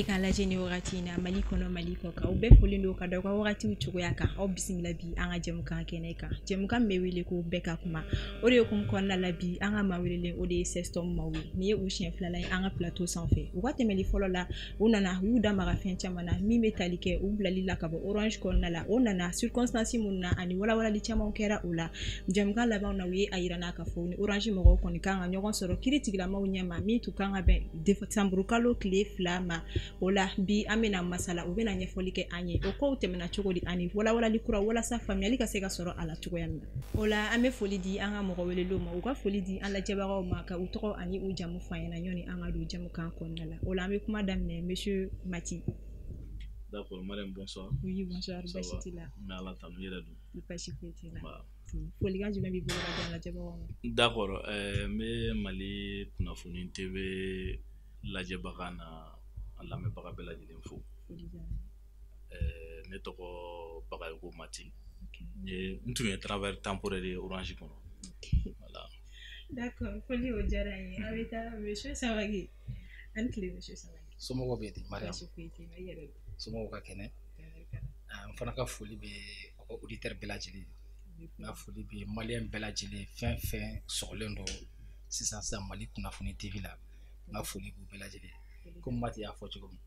Bɛ k'an lajɛ ni wagati in na, Mali kɔnɔ, Mali kɔ kan, aw bɛɛ folen don ka da aw ka wagatiw cogoya kan. Aw bisimila bi an ka jɛmukan kɛnɛ kan, jɛmukan min bɛ wele ko Bɛɛ ka kuma. O de hukumu kɔnɔna la, bi an ka maa welelen, o de ye CSTOM maaw ye. Nin ye u siɲɛ filanan ye an ka plateau sanfɛ. U ka tɛmɛli fɔlɔ la, u nana, u y'u da maga fɛn caman na min bɛ tali kɛ u bilali la ka bɔ Orange kɔnɔna la, o nana circonstance minnu na, ani walawalali caman kɛra o la. Jɛmukan laban na, u ye a yira n'a ka fɔ ni Orange mɔgɔw kɔni kan ka ɲɔgɔn sɔrɔ kiiri tigilamaw ɲɛma, min tun kan ka bɛn décembre kalo tile 2 ma. O la bi, an bɛna masala, u bɛna ɲɛfɔli kɛ an ye o kow tɛmɛna cogo di, ani walawalali kura walasa faamuyali ka se ka sɔrɔ a la cogoya min na. O la an bɛ foli di an ka mɔgɔ welelenw ma, u ka foli di an lajɛbagaw ma, ka u tɔgɔ ani u jamu fɔ an ɲɛna ɲɔni an ka don jɛmukan kɔnɔna la. O la an bɛ kuma daminɛ, monsieur Mati. D'accord, Mariam, bonsoir. Oui, bonsoir, basi t'i la? N bɛ Ala tanu, i yɛrɛ dun? Basi foyi t'i la. Folikan jumɛn b'i bolo ka di an lajɛbagaw ma? D'accord, n bɛ Mali Kunnafoni TV lajɛbaga na a lamɛnbaga bɛɛ lajɛlen fo. Ne tɔgɔ Bagayogo Mati. N tun ye travailleur temporaire ye Orange kɔnɔ. Voilà. D'accord, foli o diyara n ye. An bɛ taa monsieur Samake. A ni tile, monsieur Samake. Somɔgɔw bɛ di, Mariam? Basi foyi tɛ yen, i yɛrɛ dun? Somɔgɔw ka kɛnɛ? N fana ka foli bɛ aw ka auditeur bɛɛ lajɛlen ye. N ka foli bɛ malien bɛɛ lajɛlen, fɛn fɛn sɔgɔlen don sisan sisan Mali Kunnafoni TV la, n ka foli b'u bɛɛ lajɛlen ye. Komi Mati y'a fɔ cogo min,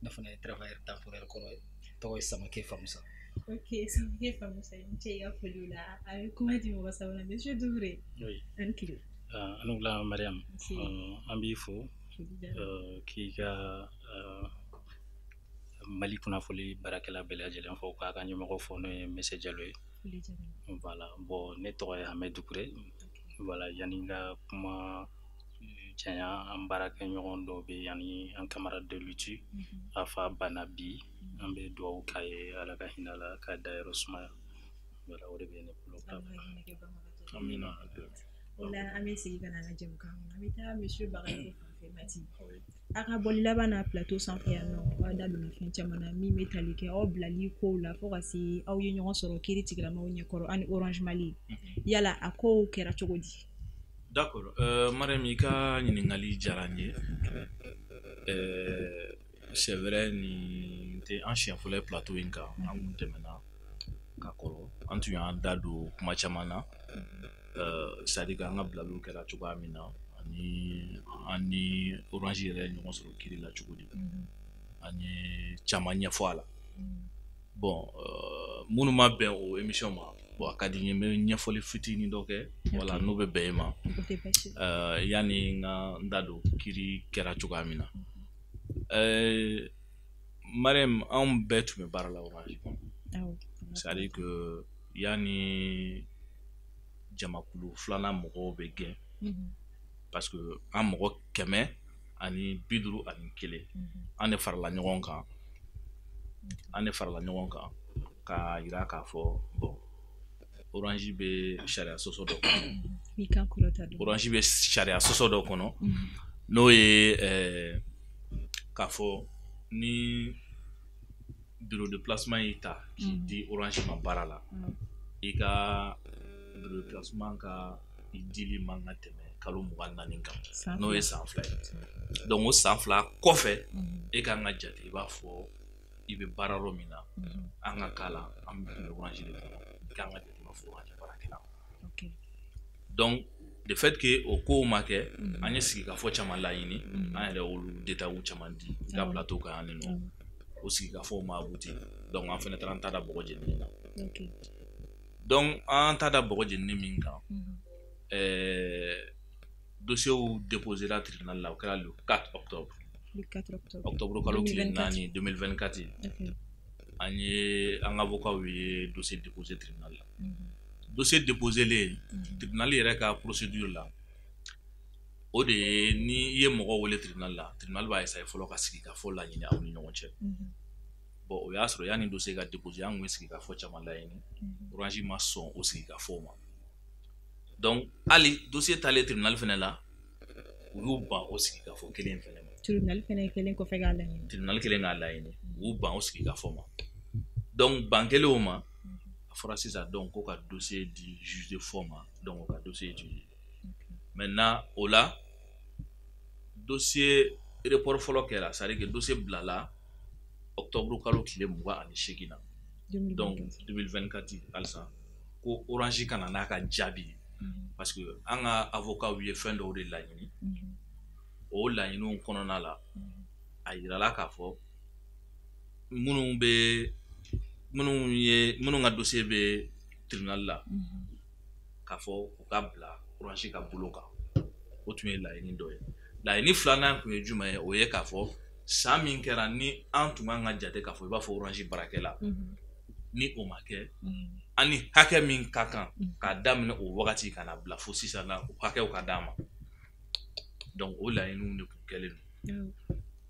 ne fana ye travailleur temporaire kɔrɔ ye, tɔgɔ ye Samake Famusa. Ok, Samake Famusa, i ni ce i ka foliw la. A bɛ kuma di mɔgɔ sabanan, monsieur Doucouré. Oui. A ni tile. A ni wula, Mariam. An b'i fo k'i ka Mali kunnafoni baarakɛla bɛɛ lajɛlen fo, k'a ka ɲɛmɔgɔ fo, n'o ye monsieur Jalo ye. Voilà, bon, ne tɔgɔ ye Hamɛ Doucouré. Voilà, yanni n ka kuma tiɲɛ, an baarakɛɲɔgɔn dɔw bɛ yen ani an camarade de lutte, a fa banna bi, an bɛ dugawu k'a ye, Ala ka hinɛ a la, k'a dayɔrɔ sumaya. Voilà, o de bɛ ne bolo. Amina. O la an bɛ segin ka na an ka jɛmukan kɔnɔ. An bɛ taa monsieur Bagayogo fan fɛ, Mati. A ka bɔli laban na plateau sanfɛ yan nɔ, aw da donna fɛn caman na min bɛ tali kɛ aw bilali kow la, fo ka se aw ye ɲɔgɔn sɔrɔ kiiri tigilamaw ɲɛkɔrɔ ani Orange Mali. Yala a kow kɛra cogo di? D'accord, Mariam, i ka ɲininkali diyara n ye. C'est vrai, nin tɛ an siɲɛ fɔlɔ ye plateau in kan. An kun tɛmɛna ka kɔrɔ, an tun y'an da don kuma caman na, c'est à dire que an ka bilaliw kɛra cogoya min na, ani an ni Orange yɛrɛ ye ɲɔgɔn sɔrɔ kiiri la cogo di, an ye caman ɲɛfɔ a la. Bon, minnu ma bɛn o émission ma, bon, a ka di n ye n bɛ ɲɛfɔli fitinin dɔ kɛ, voilà, n'o bɛ bɛn e ma, yanni n ka n da don kiiri kɛra cogoya min na. Mariam, anw bɛɛ tun bɛ baara la Orange kɔnɔ, c'est à dire que yanni jamakulu filanan mɔgɔw bɛ gɛn, parce que an mɔgɔ 151, an de farala ɲɔgɔn kan, an de farala ɲɔgɔn kan k'a yira k'a fɔ, bon, Orange bɛ sariya sɔsɔ dɔ kɔnɔ. Orange bɛ sariya sɔsɔ dɔ kɔnɔ, n'o ye k'a fɔ ni bureau de placement y'i ta k'i di Orange ma baara la, i ka bureau de placement ka i dili man ka tɛmɛ kalo 24 kan, n'o ye san 2 ye. Donc o san 2 kɔfɛ, e kan ka jate i b'a fɔ i bɛ baara yɔrɔ min na. An ka cas la, an bɛ Orange de kɔnɔ, i kan ka jate i b'a fɔ Orange baarakɛla. Donc de fait que o kow ma kɛ, an ye sigikafɔ caman laɲini, an yɛrɛ y'olu détails caman di i ka plateau kan yan nɔ. O sigikafɔw ma abouti, donc an fɛnɛ taara an ta da bɔgɔ jeninen na. Donc an ta da bɔgɔ jeninen min kan, dossier déposé la tribunal la, o kɛra le 4 octobre. Le 4 octobre. Octobre kalo tile 4 2024, an ye, an ka avocat ye dossier déposé tribunal la. Dossier déposé len tribunal yɛrɛ ka procédure la, o de ye ni i ye mɔgɔ wele tribunal la, tribunal b'a essayer fɔlɔ ka sigi ka fɔ laɲini aw ni ɲɔgɔn cɛ. Bon, o y'a sɔrɔ yanni dossier ka déposé, an kun ye sigikafɔ caman laɲini, Orange ma sɔn o sigikafɔw ma. Donc hali dossier taalen tribunal fɛnɛ la, u y'u ban o sigikafɔ kelen fɛnɛ ma. Tribunal fɛnɛ kelen kɔfɛ k'a laɲini. Tribunal kelen k'a laɲini, u y'u ban o sigikafɔ ma. Donc ban kelen o ma, a fɔra sisan donc ko ka dossier di juge de fond ma, donc o ka dossier étudier. Maintenant o la, dossier Report fɔlɔ kɛra, c'est à dire que dossier bilala octobre kalo tile 28 na, donc 2024 halisa, ko Orange ka na n'a ka jaabi ye, parce que an ka avocat ye fɛn dɔw de laɲini. O laɲiniw kɔnɔna la, a yirala k'a fɔ minnu bɛ minnu ye minnu ka dossier bɛ tribunal la, k'a fɔ u ka bila Orange ka bolo kan. O tun ye laɲini dɔ ye. Laɲini filanan tun ye jumɛn ye? O ye k'a fɔ san min kɛra ni an tun kan ka jate k'a fɔ i b'a fɔ Orange baarakɛla, ni o ma kɛ, an ni hakɛ min ka kan k'a daminɛ o wagati ka na bila fo sisan na, o hakɛw ka d'an ma. Donc o laɲiniw de tun kɛlen don.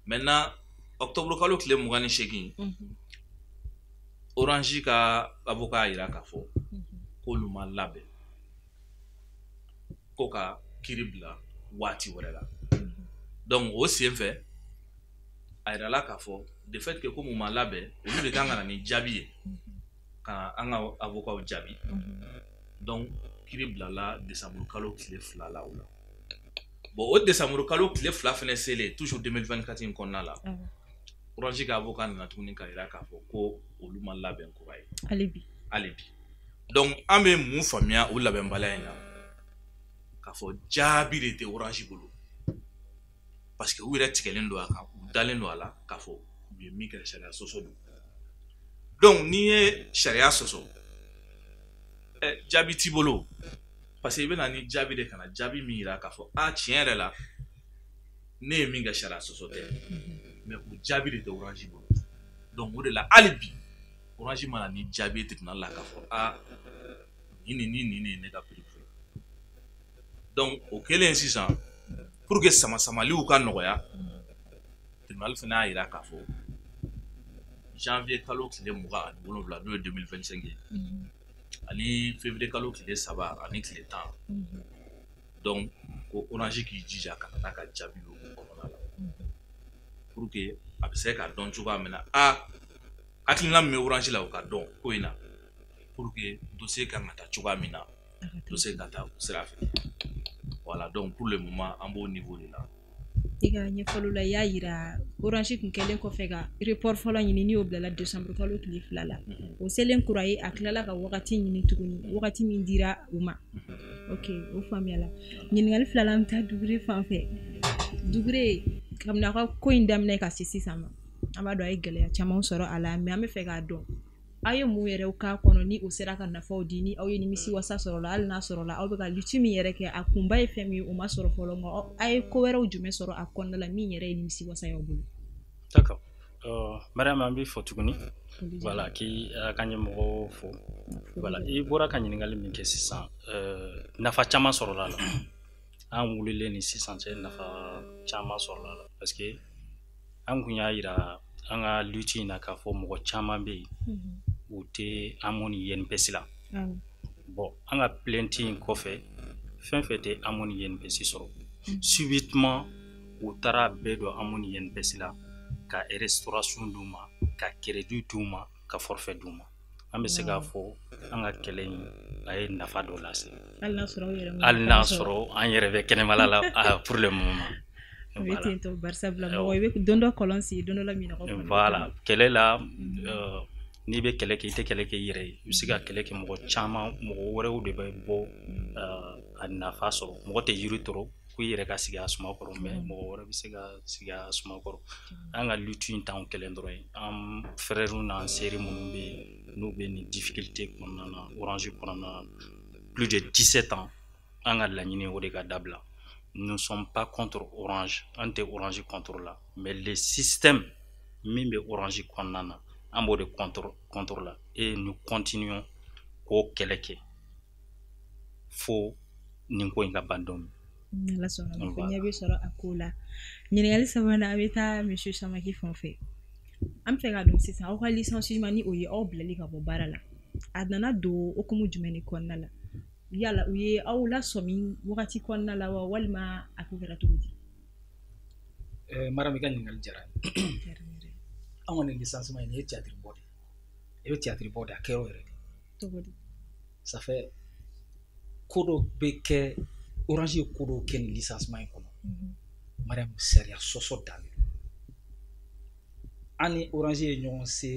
Maintenant, octobre kalo tile 28, Orange ka avocat y'a jira k'a fɔ k'olu ma labɛn ko ka kiiri bila waati wɛrɛ la. Donc o sen fɛ, a yirala k'a fɔ de fait que ko mun ma labɛn, olu de kan ka na ni jaabi ye ka an ka avocat jaabi. Donc kiiri bilala décembre kalo tile 2 la o la. Bon, o décembre kalo tile 2 fɛnɛ selen, toujours 2024 in kɔnɔna la, Orange ka avocat nana tuguni k'a yira k'a fɔ ko olu ma labɛn kura ye hali bi. Hali bi. Donc an bɛ mun faamuya o labɛnbaliya in na? K'a fɔ jaabi de tɛ Orange bolo, parce que u yɛrɛ tigɛlen don a kan, u dalen don a la k'a fɔ u ye min kɛ sariya sɔsɔ don. Donc n'i ye sariya sɔsɔ, jaabi t'i bolo, parce que i bɛ na ni jaabi de ka na, jaabi min yira k'a fɔ a tiɲɛ yɛrɛ la ne ye min kɛ sariya sɔsɔ tɛ, mais o jaabi de tɛ Orange bolo. Donc o de la hali bi Orange ma na ni jaabi ye tribunal la k'a fɔ a nin nin nin nin ye ne ka preuve ye. Donc o kɛlen sisan, pour que sama-samaliw ka nɔgɔya, tribunal fana y'a yira k'a fɔ janvier kalo tile 27, n'o ye 2025 ye, ani février kalo tile 3 ani tile 10, donc ko Orange k'i jija ka na n'a ka jaabi ye o kɔnɔna la, pour que a bɛ se ka dɔn cogoya min na a hakilina min bɛ Orange la, o ka dɔn ko in na, pour que dossier kan ka taa cogoya min na, dossier ka taa o sira fɛ. Voilà, donc pour le moment an b'o niveau de la. I ka ɲɛfɔliw la, i y'a yira Orange kun kɛlen kɔfɛ ka report fɔlɔ ɲini, n'i y'o bilala décembre kalo tile 2 la, o selen kura ye, a tilala ka wagati ɲini tuguni, wagati min dira u ma. Ok, o faamuyala. Ɲininkali filanan bɛ taa Dugure fan fɛ. Dugure, kabini aw ka ko in daminɛ ka se sisan ma, an b'a dɔn a ye gɛlɛya caman sɔrɔ a la, mais an bɛ fɛ k'a dɔn aw ye mun yɛrɛ k'a kɔnɔ ni o sera ka nafaw di, ni aw ye nimisi wasa sɔrɔ la, hali n'a sɔrɔ la aw bɛ ka lutte min yɛrɛ kɛ, a kunba ye fɛn min ye, o ma sɔrɔ fɔlɔ, nka aw ye ko wɛrɛw jumɛn sɔrɔ a kɔnɔna la min yɛrɛ ye nimisi wasa y'aw bolo? D'accord. Mariam, an b'i fɔ tuguni. Voilà, k'i ka ɲɛmɔgɔw fo. Voilà, i bɔra ka ɲininkali min kɛ sisan, nafa caman sɔrɔla la. An wulilen ni sisan cɛ, nafa caman sɔrɔla la, parce que an kun y'a yira an ka lutte in na k'a fɔ mɔgɔ caman bɛ yen, u tɛ AMO ni INPS la. Bon, an ka plainte in kɔfɛ, fɛn fɛn tɛ AMO ni INPS sɔrɔ, subitement u taara bɛɛ don AMO ni INPS la, ka restauration d'u ma, ka crédit d'u ma, ka forfait d'u ma. An bɛ se k'a fɔ an ka kɛlɛ in a ye nafa dɔ lase, hali n'a sɔrɔ an yɛrɛ bɛ kɛnɛmala la pour le moment. O bɛ ten tɔ, barisabula mɔgɔ i bɛ don dɔ kɔlɔn sen, don dɔ la minɔgɔ kɔnɔ. Voilà, kɛlɛ la, n'i bɛ kɛlɛ kɛ, i tɛ kɛlɛ kɛ i yɛrɛ ye, i bɛ se ka kɛlɛ kɛ mɔgɔ caman, mɔgɔ wɛrɛw de bɛ bɔ a nafa sɔrɔ. Mɔgɔ tɛ yiri turu ko i yɛrɛ ka sigi a suma kɔrɔ, mais mɔgɔ wɛrɛ bɛ se ka sigi a suma kɔrɔ. An ka lutte in t'anw kelen dɔrɔn ye, an frères n'an sœurs minnu bɛ yen n'u bɛ nin difficulté kɔnɔna na, Orange kɔnɔna na, plus de 17 ans, an ka laɲini o de ka dabila. Nous ne sommes pas contre Orange, an tɛ Orange contre la, mais le système min bɛ Orange kɔnɔna na, an b'o de contre la, et nous continuons k'o kɛlɛ kɛ fo nin ko in ka ban don min. N'Ala sɔnna ma, ko ɲɛ bɛ sɔrɔ a ko la. Ɲininkali sabanan, a bɛ taa monsieur Samake fan fɛ. An bɛ fɛ k'a dɔn sisan, aw ka licenciement, ni o ye aw bilali ka bɔ baara la, a nana don hokumu jumɛn de kɔnɔna la? Yala u ye aw lasɔmi wagati kɔnɔna la wa, walima a ko kɛra cogo di? Mariam, i ka ɲininkali diyara n ye. An kɔni licenciement in, nin ye théâtre bɔ de ye. I bɛ théâtre bɔ de, a kɛra o yɛrɛ de. Cogo di? Ça fait ko dɔ bɛ kɛ, Orange ye ko dɔw kɛ nin licenciement in kɔnɔ. Mariam, sariya sɔsɔ dan de don. An ni Orange ye ɲɔgɔn se,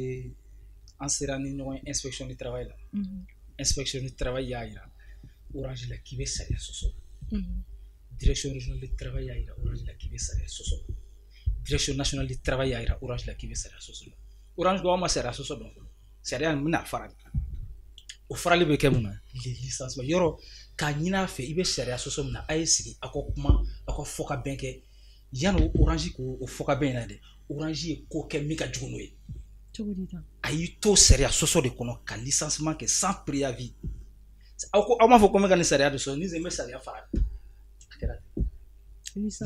an sera ni ɲɔgɔn ye inspection du travail la. Inspection du travail y'a yira Orange la k'i bɛ sariya sɔsɔ. Direction régionale du travail y'a yira Orange la k'i bɛ sariya sɔsɔ. Direction nationale du travail y'a yira Orange la k'i bɛ sariya sɔsɔ. Orange ko aw ma sariya sɔsɔ dɔn fɔlɔ. Sariya in bɛna fara de. O farali bɛ kɛ mun na? Les licenciements. Yɔrɔ k'a ɲini a fɛ i bɛ sariya sɔsɔ min na, a ye sigi aw ka kuma, aw ka fɔ ka bɛn kɛ. Yanni Orange k'o fɔ ka bɛn in na dɛ, Orange ye ko kɛ min ka jugu n'o ye. A y'i to sariya sɔsɔ de kɔnɔ ka licenciement kɛ sans préavis. Aw ko aw m'a fɔ ko n bɛ ka nin sariya de sɔsɔ, ni n bɛ sariya fara. A kɛra ten.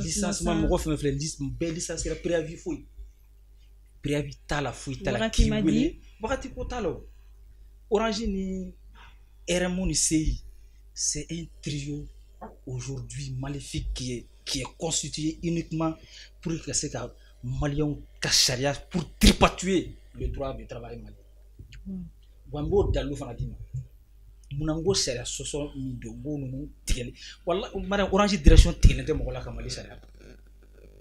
Licenciement mɔgɔ fɛn fɛn filɛ, bɛɛ licencié préavis foyi. Préavis t'a la, foyi t'a la. K'i wele wagati ko t'a la o. Orange ni RMO ni CI, c'est un trio aujourd'hui maléfique qui est constitué uniquement pour que se ka Maliyɛnw ka sariya, pour tripatouiller le droit du travail malien. Wa n b'o dalilu fana d'i ma. Munna n ko sariya sɔsɔ min don, n b'o ninnu tigɛli. Wala Mariam, Orange direction tigɛlen tɛ mɔgɔ la ka Mali sariya.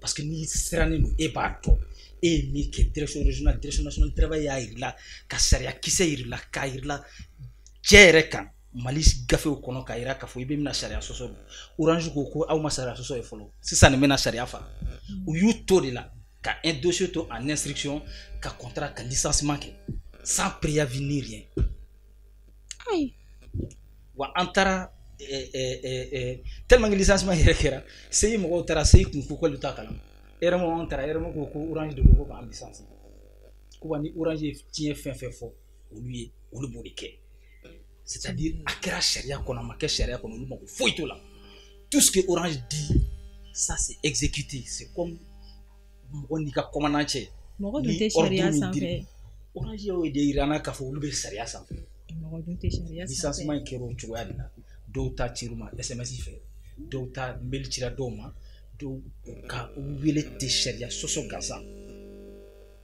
Parce que n'i sirannen don, e b'a dɔn e ye min kɛ. Direction régionale, direction nationale du travail y'a yir'i la, ka sariya kisɛ yir'i la, k'a yir'i la cɛ yɛrɛ kan Mali gafew kɔnɔ, k'a yira k'a fɔ i bɛ bɛna sariya sɔsɔ don. Orange ko ko aw ma sariya sɔsɔ ye fɔlɔ, sisan nin bɛna sariya fara. U y'u to de la ka un dossier to en instruction, ka contrat, ka licenciement kɛ sans préavis ni rien. Ayi. Wa an taara tellement que licenciement yɛrɛ kɛra, CI mɔgɔw taara, CI kun ko k'olu t'a kalama. RMO an taara, RMO ko ko Orange de ko ko k'an licencier. Ko wa ni Orange ye tiɲɛ fɛn fɛn fɔ olu ye, olu b'o de kɛ. C'est-à-dire a kɛra sariya kɔnɔ, a ma kɛ sariya kɔnɔ, olu mako foyi t'o la. Tout ce que Orange dit, ça c'est exécuté. C'est comme mɔgɔ n'i ka commandant cɛ. Mɔgɔ dun tɛ sariya sanfɛ. Orange y'o de yira an na k'a fɔ olu bɛ sariya sanfɛ. Mɔgɔ dun tɛ sariya sanfɛ. Licenciement in kɛra o cogoya de la. Dɔw ta cir'u ma SMS fɛ, dɔw ta mail cira dɔw ma, dɔw ka wele tɛ sariya sɔsɔ gansan.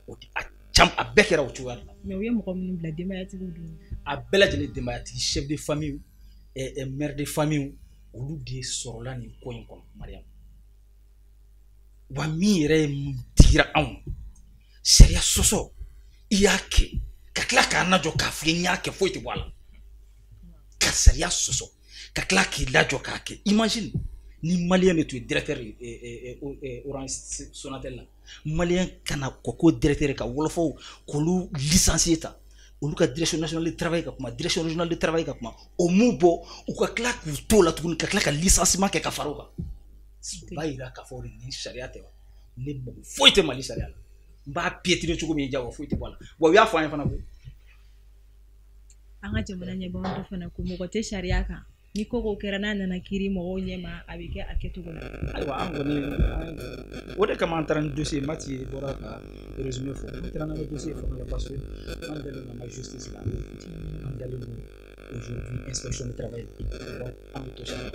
O a cam a bɛɛ kɛra o cogoya de la. Mais u ye mɔgɔ minnu bila, denbayatigiw dun. A bɛɛ lajɛlen denbayatigi, chef de famille, mère de famille, olu de sɔrɔla nin ko in kɔnɔ, Mariam. Wa min yɛrɛ ye digira anw, sariya sɔsɔ i y'a kɛ ka tila k'a lajɔ k'a f'i ye n y'a kɛ, foyi tɛ bɔ a la. Ka sariya sɔsɔ ka tila k'i lajɔ k'a kɛ. Imagine ni Maliyɛn de tun ye directeur Orange Sonatel la, Maliyɛn kana kɔ ko directeur ka wɔlɔfɔw k'olu licencier ta, olu ka direction nationale de travail ka kuma, direction régionale de travail ka kuma, o m'u bɔ, u ka tila k'u to la tuguni ka tila ka licenciement kɛ ka fara o kan. O b'a yira k'a fɔ nin sariya tɛ wa, ne mago foyi tɛ Mali sariya la, n b'a piétiner cogo min jago foyi tɛ bɔ a la. Wa u y'a fɔ an ye fana koyi. An ka jamana ɲɛbagaw dɔ fana ko mɔgɔ tɛ sariya kan. Ni ko ko kɛra n'a nana kiiri mɔgɔw ɲɛma, a bɛ kɛ a kɛcogo la. Ayiwa an kɔni o de kama an taara ni dossier, Mati bɔra ka résumé fɔ. An taara n'an ka dossier fanga la parce que an dalen don an ka justice la, an dalen don aujourd'hui inspection du travail, donc an bɛ to sariya.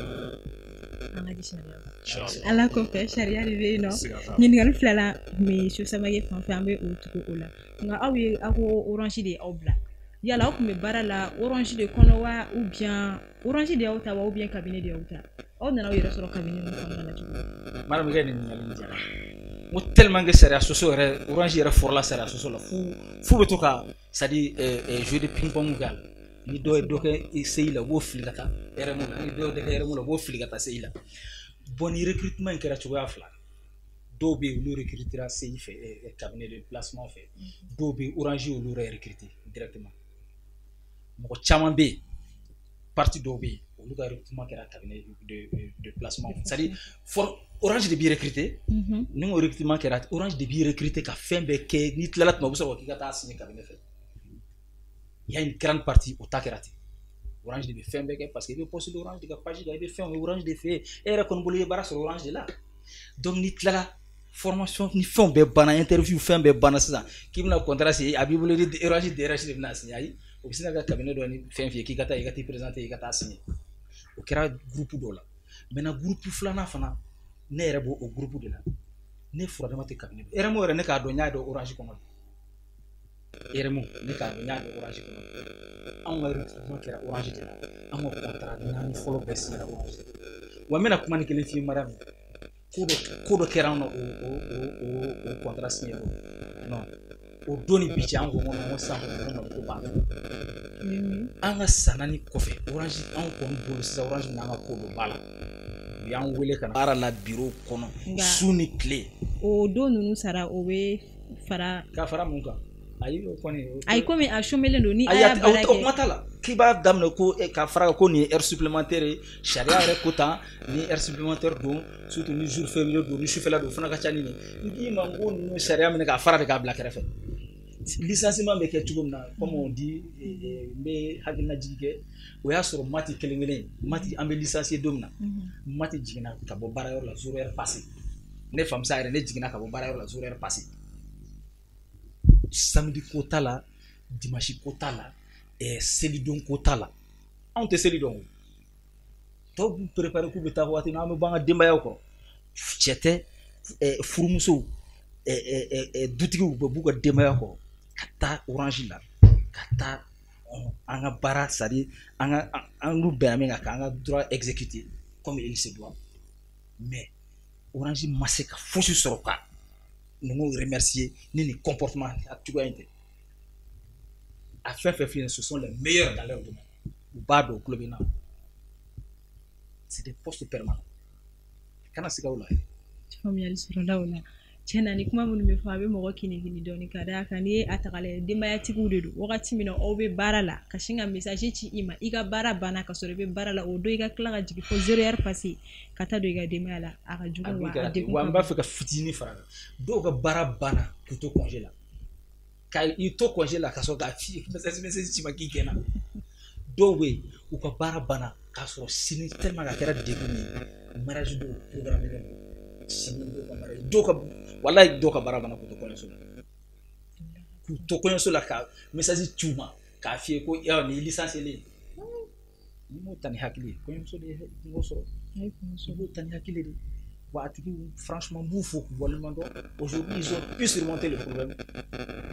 An ka di sariya ma. Ala kɔfɛ sariya de bɛ yen nɔ. Ɲininkali fila la mais Samake fan fɛ an bɛ o tugu o la. Nka aw ye aw ko Orange de ye aw bila. Yala aw tun bɛ baara la Orange de kɔnɔ wa, ou bien Orange de y'aw ta wa, ou bien cabinet de y'aw ta? Aw nana aw yɛrɛ sɔrɔ cabinet ninnu kɔnɔna la cogo di? Mariam, i ka nin ɲininkali in diyara n ye. N ko tellement que sariya sɔsɔ yɛrɛ, Orange yɛrɛ fɔrɔla sariya sɔsɔ la f'u bɛ to ka, c'est à dire jeu de ping pong kɛ a la. Ni dɔ ye dɔ kɛ CI la, u b'o fili ka taa RMO la, ni dɔ ye dɔ kɛ RMO la, u b'o fili ka taa CI la. Bon, ni recrutement in kɛra cogoya fila. Dɔw bɛ yen olu recrutera CI fɛ, cabinet de placement fɛ. Dɔw bɛ yen Orange y'olu yɛrɛ recruter directement. Mɔgɔ caman bɛ yen, parti dɔw bɛ yen, olu ka recrutement kɛra cabinet de placement. C'est-à-dire Orange de b'i recruter. Ni o recrutement kɛra, Orange de b'i recruter ka fɛn bɛɛ kɛ, n'i tilala tuma u bɛ sɔrɔ k'i ka taa signer cabinet fɛ. Il y a une grande partie o ta kɛra ten. Orange de bɛ fɛn bɛɛ kɛ parce que i bɛ postuler Orange de ka page kan, i bɛ fɛnw ye Orange de fɛ yen, e yɛrɛ kɔni bolo i ye baara sɔrɔ Orange de la. Donc n'i tilala formation ni fɛnw bɛɛ banna, interview fɛn bɛɛ banna sisan k'i bɛna contrat signer, a b'i bolo ni Orange DRH de bɛna signer, ayi, o bɛ sin ka cabinet dɔ ni fɛn f'i ye k'i ka taa i ka t'i présenter i ka taa signer. O kɛra groupe dɔ la. Maintenant groupe filanan fana, ne yɛrɛ b'o o groupe de la. Ne furadama tɛ cabinet dɔn. RMO yɛrɛ ne k'a dɔn, n y'a dɔn Orange kɔnɔ. RMO ne k'a dɔn, n y'a dɔn Orange kɔnɔ. Anw ka recrutement kɛra Orange de la. An ka contrat naani fɔlɔ bɛɛ signera Orange de la. Wa n bɛna kuma ni kelen f'i ye Mariam. Ko dɔ kɛra an na o contrat signé don. Non, o don ni bi cɛ, an ko ko sisan ko ko banna. An ka san 4 kɔfɛ, Orange anw kɔni bolo sisan, Orange n'an ka ko dɔ b'a la, u y'an wele ka na baara la bureau kɔnɔ su ni tile. O don ninnu sara, o bɛ fara. Ka fara mun kan? Ayi, o kɔni. Ayi, komi a chômelen don ni a y'a baara kɛ. O kuma t'a la k'i b'a daminɛ ko ka fara ko nin ye heure supplémentaire ye. Sariya yɛrɛ ko tan, ni heure supplémentaire don, surtout ni jour férié don, ni sufɛla don, o fana ka ca ni nin ye. N k'i ma ko ninnu sariya minɛ k'a fara de k'a bila kɛrɛfɛ. Licenciement bɛ kɛ cogo min na, comme on dit, n bɛ hakilina jigin kɛ, o y'a sɔrɔ Mati kelen kelen Mati, an bɛ licencier don min na, Mati jiginna ka bɔ baarayɔrɔ la 0 heure passée. Ne famusa yɛrɛ, ne jiginna ka bɔ baarayɔrɔ la 0 heure passée. Samedi ko t'a la, dimanche ko t'a la, selidon ko t'a la. Anw tɛ seli dɔn o. Tɔw b'u préparer k'u bɛ taa waati min na, an bɛ bɔ an ka denbayaw kɔrɔ. Cɛ tɛ, furumusow, dutigiw bɛɛ b'u ka denbaya kɔrɔ ka taa Orange la, ka taa an ka baara, c'est à dire an ka an n'u bɛnna min kan, k'an ka droit exécuter comme il se doit. Mais Orange ma se ka fosi sɔrɔ ka ninnu remercier ni nin comportement cogoya in tɛ. A fɛn fɛn filɛ nin ye, ce sont les meilleurs dans leur domaine. U b'a dɔn, u tulo bɛ n na. C'est des postes permanents, kana siga o la. Faamuyali sɔrɔla o la. Tiɲɛ na, ni kuma minnu bɛ fɔ, a bɛ mɔgɔ kinikini dɔɔni, ka d'a kan n'i ye a ta k'a lajɛ, denbayatigiw de don. Wagati min na aw bɛ baara la, ka sin ka message ci i ma, i ka baara banna ka sɔrɔ i bɛ baara la, o don i ka tila ka jigin fo 0 heure passée ka taa don i ka denbaya la, a ka jugu wa a degun. Wa n b'a fɛ ka fitinin fara kan. Dɔw ka baara banna k'u to congé la, ka i to congé la ka sɔrɔ k'a f'i ye, message ci ma k'i gɛnna. Dɔw bɛ yen, u ka baara banna k'a sɔrɔ sini, tellement a kɛra degun ye, mariage dɔw programmé don sini, dɔw ka mariage, dɔw ka, walayi, dɔw ka baara banna k'u to kɔɲɔso la, k'u to kɔɲɔso la, ka message ci u ma k'a f'i ye ko nin ye licencié ye. N'i m'o ta ni hakili ye, kɔɲɔmuso de ye kungo sɔrɔ. I b'o ta ni hakili de. Wa a tigi, franchement, n b'u fo k'u waleɲuman dɔn. Aujourd'hui, ils ont pu surmonter le problème.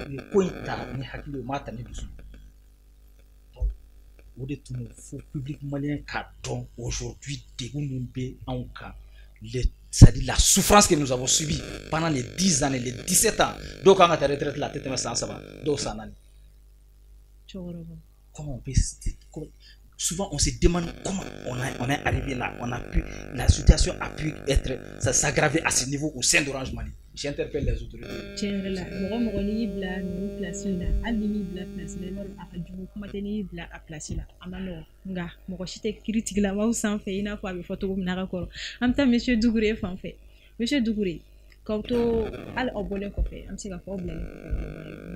U ye ko in ta ni hakili ye, u m'a ta ni dusu ye. O de tun don fo public malien k'a dɔn aujourd'hui degun min bɛ anw kan, c'est-à-dire la souffrance que nous avons subie pendant les 10 années, les 17 ans. Dɔw kan ka taa retraite la, a tɛ tɛmɛ san 3, dɔw san 4. Comment on peut, souvent on se demande comment on est arrivé là, on a pu, la situation a pu être, ça s'aggraver à ce niveau au sein d'Orange Mali. J'interpelle les autorités. Tiɲɛ yɛrɛ la, mɔgɔ mɔgɔ n'i y'i bila ninnu place in na, hali ni m'i bila place la, i b'a dɔn a ka jugu. Kuma tɛ n'i y'i bila a place la, a ma nɔgɔn. Nka mɔgɔ si tɛ kiiri tigilamaw sanfɛ, i n'a fɔ a bɛ fɔ cogo min na ka kɔrɔ. An bɛ taa monsieur Dugure fan fɛ. Monsieur Dugure, k'aw to hali aw bɔlen kɔfɛ, an bɛ se k'a fɔ aw bilalen kɔfɛ,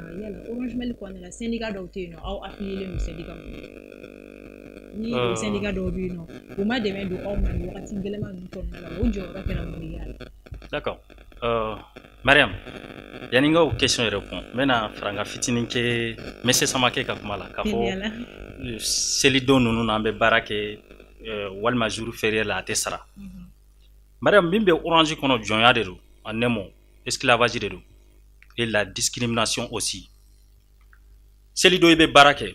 nka yala Orange Mali kɔnɔna la, syndicat dɔw tɛ yen nɔ, aw affilié don syndicat minnu ni o syndicat dɔw bɛ yen nɔ, u ma dɛmɛ don aw ma nin wagati gɛlɛnman ninnu kɔnɔna la, o jɔyɔrɔ kɛra mun ye a la? D'accord. Mariam, yanni n ka o question répond, n bɛna faranga fitinin kɛ monsieur Samakɛ ka kuma la, k'a fɔ selidon ninnu na an bɛ baara kɛ, walima jour férié la, a tɛ sara. Mariam, min bɛ Orange kɔnɔ, jɔnya de don, en un mot, esclavage de don, et la discrimination aussi. Selidon i bɛ baara kɛ,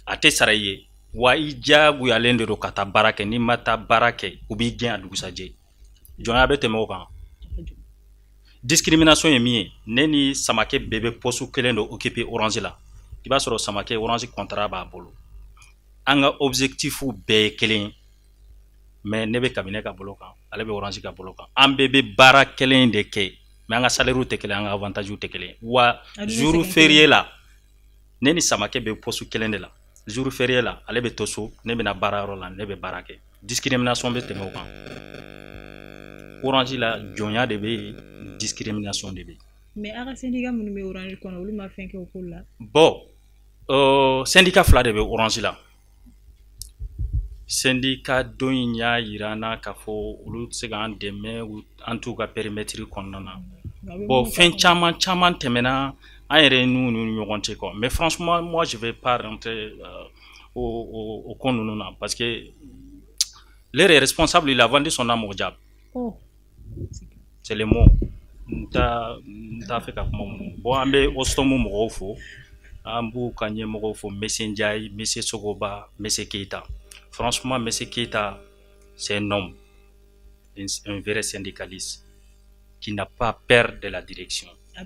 a tɛ sara i ye, wa i diyagoyalen de don ka taa baara kɛ. N'i ma taa baara kɛ, u b'i gɛn a dugusajɛ. Jɔnya bɛ tɛmɛ o kan. Discrimination ye min ye, ne ni Samakɛ bɛɛ bɛ poste kelen de occuper Orange la. I b'a sɔrɔ Samakɛ, Orange contrat b'a bolo, an ka objectif bɛɛ ye kelen ye, mais ne bɛ cabinet ka bolo kan, ale bɛ Orange ka bolo kan. An bɛɛ bɛ baara kelen de kɛ, mais an ka salaire tɛ kelen, an ka avantage tɛ kelen. Wa jour férié la, ne ni Samakɛ bɛ poste kelen de la, jour férié la, ale bɛ to so, ne bɛna baarayɔrɔ la, ne bɛ baara kɛ. Discrimination bɛ tɛmɛ o kan. Orange la, jɔnya de bɛ yen, discrimination de bɛ yen. Mais aw ka syndicat minnu bɛ Orange kɔnɔ, olu ma fɛn kɛ o ko la? Bon, syndicat fila de bɛ Orange la. Syndicat dɔ in y'a yira an na k'a fɔ olu tɛ se k'an dɛmɛ, an t'u ka périmètre kɔnɔna na. Bon, fɛn caman caman tɛmɛna an yɛrɛ n'u ni ɲɔgɔn cɛ quoi. Mais franchement, moi, je vais pas rentrer o ko ninnu na, parce que leur responsable, il a vendu son âme au diable. Oh. C'est le mot. N t'a fɛ ka kuma mun. Bon, an bɛ Ostom mɔgɔw fo, an b'u ka ɲɛmɔgɔw fo, monsieur Ndiaye, monsieur Sogoba, monsieur Keita. Franchement, monsieur Keita, c'est un homme. un vrai syndicaliste qui n'a pas peur de la direction. An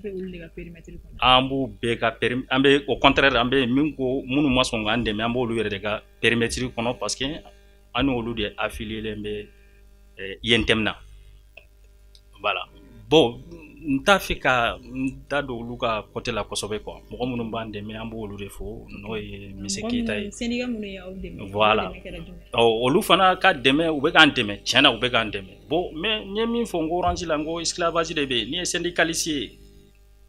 b'u bɛɛ ka, an bɛ, au contraire, an bɛ min ko, minnu ma sɔn k'an dɛmɛ, an b'olu yɛrɛ de ka périmètre kɔnɔ, parce que an n'olu de affilié bɛ UNTM na. Voilà. Bon, n t'a fɛ ka n da don olu ka côté la kosɛbɛ quoi. Mɔgɔ minnu b'an dɛmɛ, an b'olu de fo, n'o ye monsieur Keyita ye. Syndicat minnu y'aw dɛmɛ? Voilà, olu fana ka dɛmɛ, u bɛ k'an dɛmɛ, tiɲɛ na, u bɛ k'an dɛmɛ. Bon, mais n ye min fɔ, n ko Orange la, n ko esclavage de bɛ yen. N'i ye syndicaliste ye,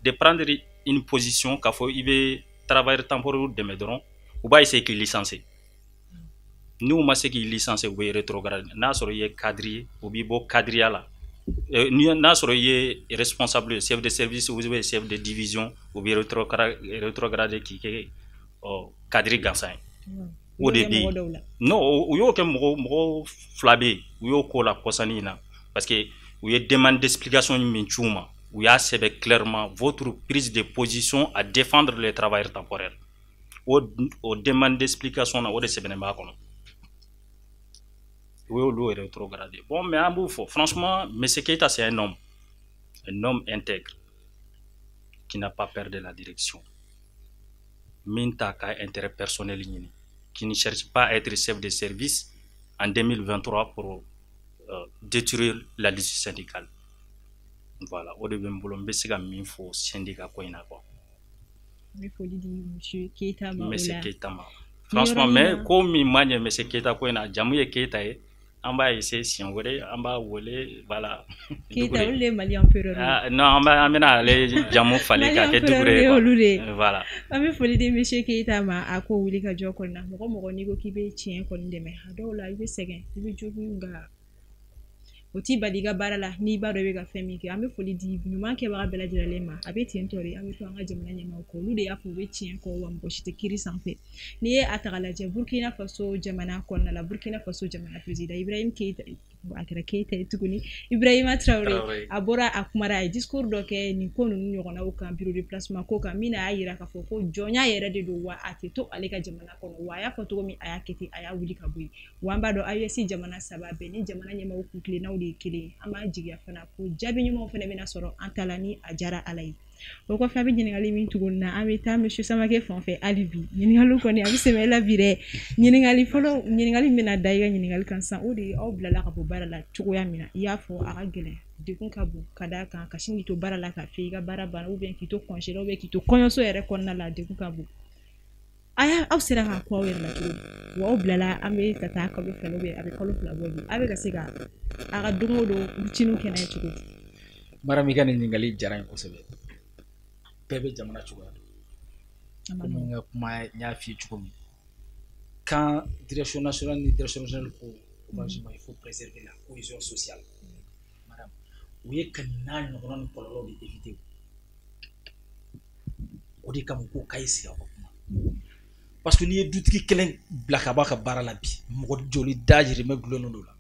de prendre une position k'a fɔ i bɛ travailleur temporaire dɛmɛ dɔrɔn, u b'a essayer k'i licencier. N'u ma se k'i licencier, u bɛ rétrograder. N'a sɔrɔ i ye cadre ye, u b'i bɔ cadreya la. N'a sɔrɔ i ye responsable, chef de service ou bien chef de division, u bɛ rétrograder k'i kɛ cadre gansan ye. O de bɛ yen. Non, u y'o kɛ, mɔgɔ fila bɛ yen, u y'o k'o la kɔsannin in na, parce que u ye demande d'explication min ci u ma, u y'a sɛbɛn clairement: votre prise de position à défendre les travailleurs temporaires. O demande d'explication na, o de sɛbɛnnen b'a kɔnɔ. U y'olu rétrogradé. Bon, mais an b'u fɔ, franchement, monsieur Keita, c'est un homme intègre qui n'a pas peur de la direction, min t'a ka intérêt personnel ɲini, qui ne cherche pas à être chef de service en 2023 pour détruire la lutte syndicale. Voilà, o de bɛ n bolo, n bɛ se ka min fɔ syndicat ko in na quoi. N bɛ foli di monsieur Keita ma o la. Monsieur Keita ma, franchement. Mais ko min ma ɲɛ monsieur Keita ko in na, jamu ye Keita ye, an b'a essayer siɲɛ wɛrɛ, an b'a wele, voilà. Keita, olu de ye Mali empereur ye. Ah, non, an bɛna ale jamu falen k'a kɛ Dukure ye quoi. Olu de ye. Voilà. An bɛ foli di monsieur Keita ma a ko wuli ka jɔ kɔni na. Mɔgɔ mɔgɔ n'i ko k'i bɛ tiɲɛ kɔni dɛmɛ, a dɔw la i bɛ sɛgɛn, i bɛ jogin, nka o t'i bali i ka baara la n'i b'a dɔn i bɛ ka fɛn min kɛ. An bɛ foli di ɲuman kɛbaga bɛɛ lajɛlen ma. A bɛ ten tɔ de, an bɛ to an ka jamana ɲɛmaaw kɔ, olu de y'a fɔ u bɛ tiɲɛ kɔ, wa mɔgɔ si tɛ kiiri sanfɛ. N'i ye a ta k'a lajɛ, Burkina Faso jamana kɔnɔna la, Burkina Faso jamana président Ibrahim Keita, a kɛra Keita ye tuguni, Ibrahima Traoré, a bɔra, a kumara, a ye discours dɔ kɛ nin ko ninnu ɲɔgɔnnaw kan, bureau de placement ko kan, min na a y'a yira k'a fɔ ko jɔnya yɛrɛ de don, wa a tɛ to ale ka jamana kɔnɔ. Wa a y'a fɔ cogo min, a y'a kɛ ten, a y'a wuli ka bɔ yen. Wa an b'a dɔn AES jamana saba bɛɛ ni jamana ɲɛmaaw kun tilennaw de ye kelen ye. An b'an jigiya fana ko jaabi ɲumanw fana bɛna sɔrɔ an ta la ni a diyara Ala ye. O kɔfɛ, an bɛ ɲininkali min tuguni na, an bɛ taa monsieur Samakɛ fan fɛ hali bi. Ɲininkaliw kɔni a bɛ sɛmɛ e la bi dɛ. Ɲininkali fɔlɔ, ɲininkali min bɛna da i ka ɲininkali kan sisan, o de ye aw bilala ka bɔ baara la cogoya min na. I y'a fɔ a ka gɛlɛn, degun ka bon, ka d'a kan ka sin k'i to baara la k'a fɔ i ka baara banna, ou bien k'i to congé la, ou bien k'i to kɔɲɔso yɛrɛ kɔnɔna la, degun ka bon. A y'a aw sera k'a ko aw yɛrɛ la cogo di? Wa aw bilala, an bɛ ka taa kalo 2, ou bien a bɛ kalo 2 bɔ bi, a bɛ ka se ka a ka don o don routine kɛ n'a ye cogo di? Mariam, i ka nin ɲininkali diyara n ye kosɛbɛ. Bɛɛ bɛ jamana cogoya dɔn. Komi n ka kuma n y'a f'i ye cogo min, quand direction nationale ni direction nationale ko Orange ma, il faut préserver la cohésion sociale. Mariam, u ye ka nin n'a ɲɔgɔnna ni kɔlɔlɔ de éviter. O de kama u ko k'a ye sigi aw ka kuma. Parce que n'i ye dutigi kelen bila ka bɔ a ka baara la bi, mɔgɔ joli dahirimɛ gulonnen don o la?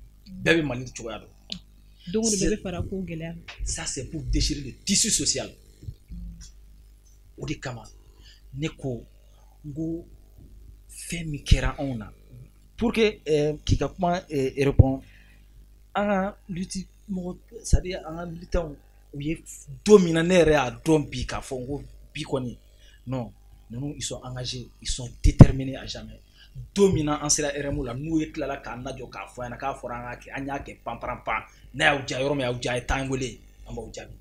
Bɛɛ bɛ Mali cogoya dɔn. Don o don bɛɛ bɛ fara ko gɛlɛya kan. Ça, c'est pour déchirer le tissu social. O de kama ne ko n ko fɛn min kɛra anw na, pour que k'i ka kuma répond, an ka lutte mɔgɔ, c'est à dire an ka militants, u ye don min na, ne yɛrɛ y'a dɔn bi k'a fɔ n ko bi kɔni, non, ninnu, ils sont engagés, ils sont déterminés à jamais. Don min na an sera RM la, n'u ye tilala k'an lajɔ k'a fɔ an ɲɛna k'a fɔra an k'a kɛ, an y'a kɛ panparanpan, n'a y'aw diya yɔrɔ min, y'aw diya, a ye taa an wele, an b'aw jaabi.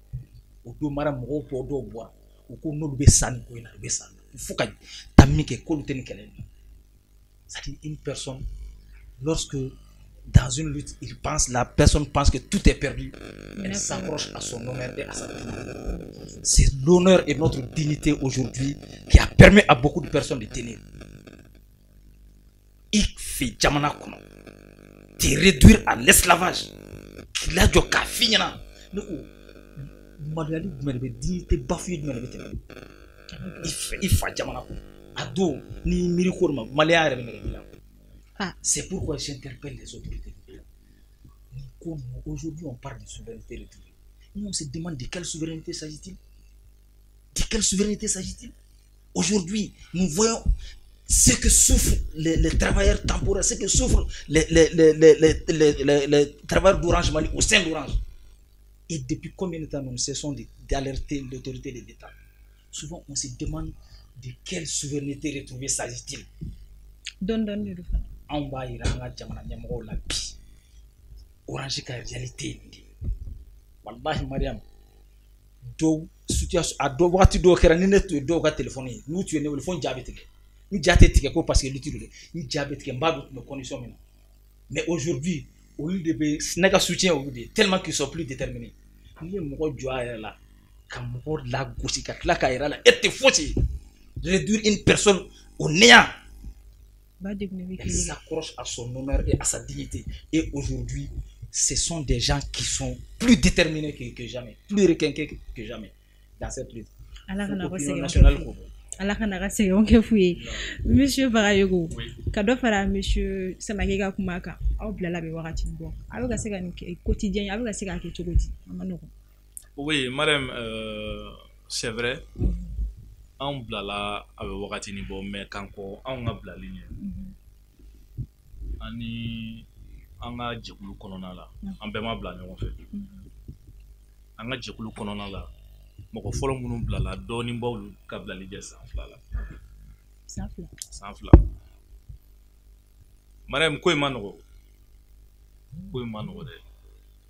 O don mara mɔgɔw bɔ, dɔw bɔra, u ko n'olu bɛ sa nin ko in na, u bɛ sa fo ka taa min kɛ, k'olu tɛ nin kɛlɛ in na. C'est-à-dire, une personne, lorsque dans une lutte, il pense, la personne pense que tout est perdu, elle s'accroche à son honneur et à sa dignité. C'est l'honneur et notre dignité aujourd'hui qui a permis à beaucoup de personnes de tenir. I fɛ jamana kɔnɔ, te réduire à l'esclavage, k'i lajɔ k'a f'i ɲɛna, ne ko maloyali jumɛn de bɛ, dignité bafouée jumɛn de bɛ tɛmɛ i fa jamana kɔnɔ? A don n'i miiri ko de ma, maliyɛn yɛrɛ bɛ nɛgɛ b'i la. C'est pourquoi j'interpelle les autorités. Aujourd'hui, on parle de souveraineté retrouvée. Nous, on se demande de quelle souveraineté s'agit-il? De quelle souveraineté s'agit-il? Aujourd'hui, nous voyons Ce que souffrent les travailleurs temporaires, ce que souffrent les travailleurs d'Orange Mali au sein d'Orange. Et depuis combien de temps nous cessons d'alerter l'autorité de l'État? Souvent, on se demande de quelle souveraineté retrouvée s'agit-il. Anw b'a yira an ka jamana ɲɛmɔgɔw la bi, Orange ka réalité ye nin de ye. Walahi Mariam, dɔw situation a dɔw wagati dɔw kɛra ni ne tun ye dɔw ka téléphone ye, n'u tun ye ne wele fo n ja bɛ tigɛ. N ja tɛ tigɛ ko parce que lutte don dɛ, n ja bɛ tigɛ n b'a dɔn tun bɛ condition min na. Mais aujourd'hui, olu de bɛ ne ka soutien olu de ye tellement qu'ils sont plus déterminés. N'i ye mɔgɔ jɔ a yɛrɛ la ka mɔgɔ lagosi ka tila k'a yɛrɛ la e tɛ fosi ye, réduire une personne au néant. Elle s'accroche à son honneur et à sa dignité. Et aujourd'hui, ce sont des gens qui sont plus déterminés que jamais, plus requinqués que jamais dans cette lutte. Ala kana ka sɛgɛnw kɛ fu ye. Monsieur Bagayogo, ka dɔ fara monsieur Samake ka kuma kan, aw bilala bɛ wagati bɔ, a bɛ ka se ka nin quotidien, a bɛ ka se k'a kɛ cogo di? A ma nɔgɔn. Oui, madame, c'est vrai. Anw bilala a bɛ wagati ni bɔ, mais kan kɔ anw ka bilali ɲɛ ani an ka jɛkulu kɔnɔna la, an bɛɛ ma bila ɲɔgɔn fɛ. An ka jɛkulu kɔnɔna la, mɔgɔ fɔlɔ minnu bilala dɔɔnin b'olu ka bilali jɛ san 2 la. San 2. San 2. Mariam, ko in ma nɔgɔ. Ko in ma nɔgɔ dɛ.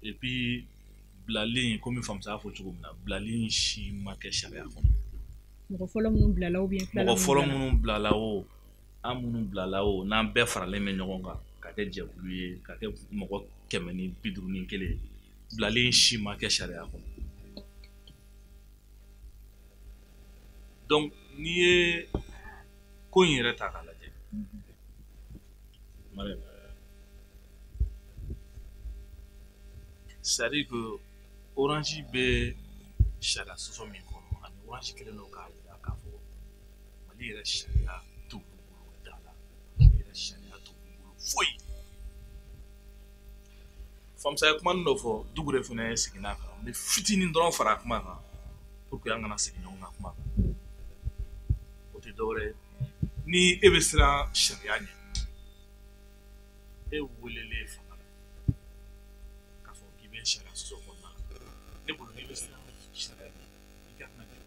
Et puis bilali in, komi Famsa y'a fɔ cogo min na, bilali in si ma kɛ sariya kɔnɔ. Mɔgɔ fɔlɔ minnu bilala ou bien mɔgɔ fɔlɔ minnu bilala o, an minnu bilala o, n'an bɛɛ faralen bɛ ɲɔgɔn kan ka kɛ jɛkulu ye, ka kɛ mɔgɔ 151 ye, bilali in si ma kɛ sariya kɔnɔ. Donc n'i ye ko in yɛrɛ ta k'a lajɛ, Mariam, c'est-à-dire que Orange bɛ sariya sɔsɔ min kɔnɔ, ani Orange kɛlen don k'a jira k'a fɔ Mali yɛrɛ sariya t'olu bolo da la, Mali yɛrɛ sariya t'olu bolo foyi. Famsa ye kuma dɔ fɔ, Dugure fana seginna a kan, n bɛ fitinin dɔrɔn fara a kuma kan pour que an kana segin ɲɔgɔn ka kuma kan. O tɛ dɔwɛrɛ ye, ni e bɛ siran sariya ɲɛ, e welelen fanga la k'a fɔ k'i bɛ sariya sɔsɔ kɔnɔna la, ne bolo n'i bɛ siran sariya ɲɛ, i ka kan ka jɔ.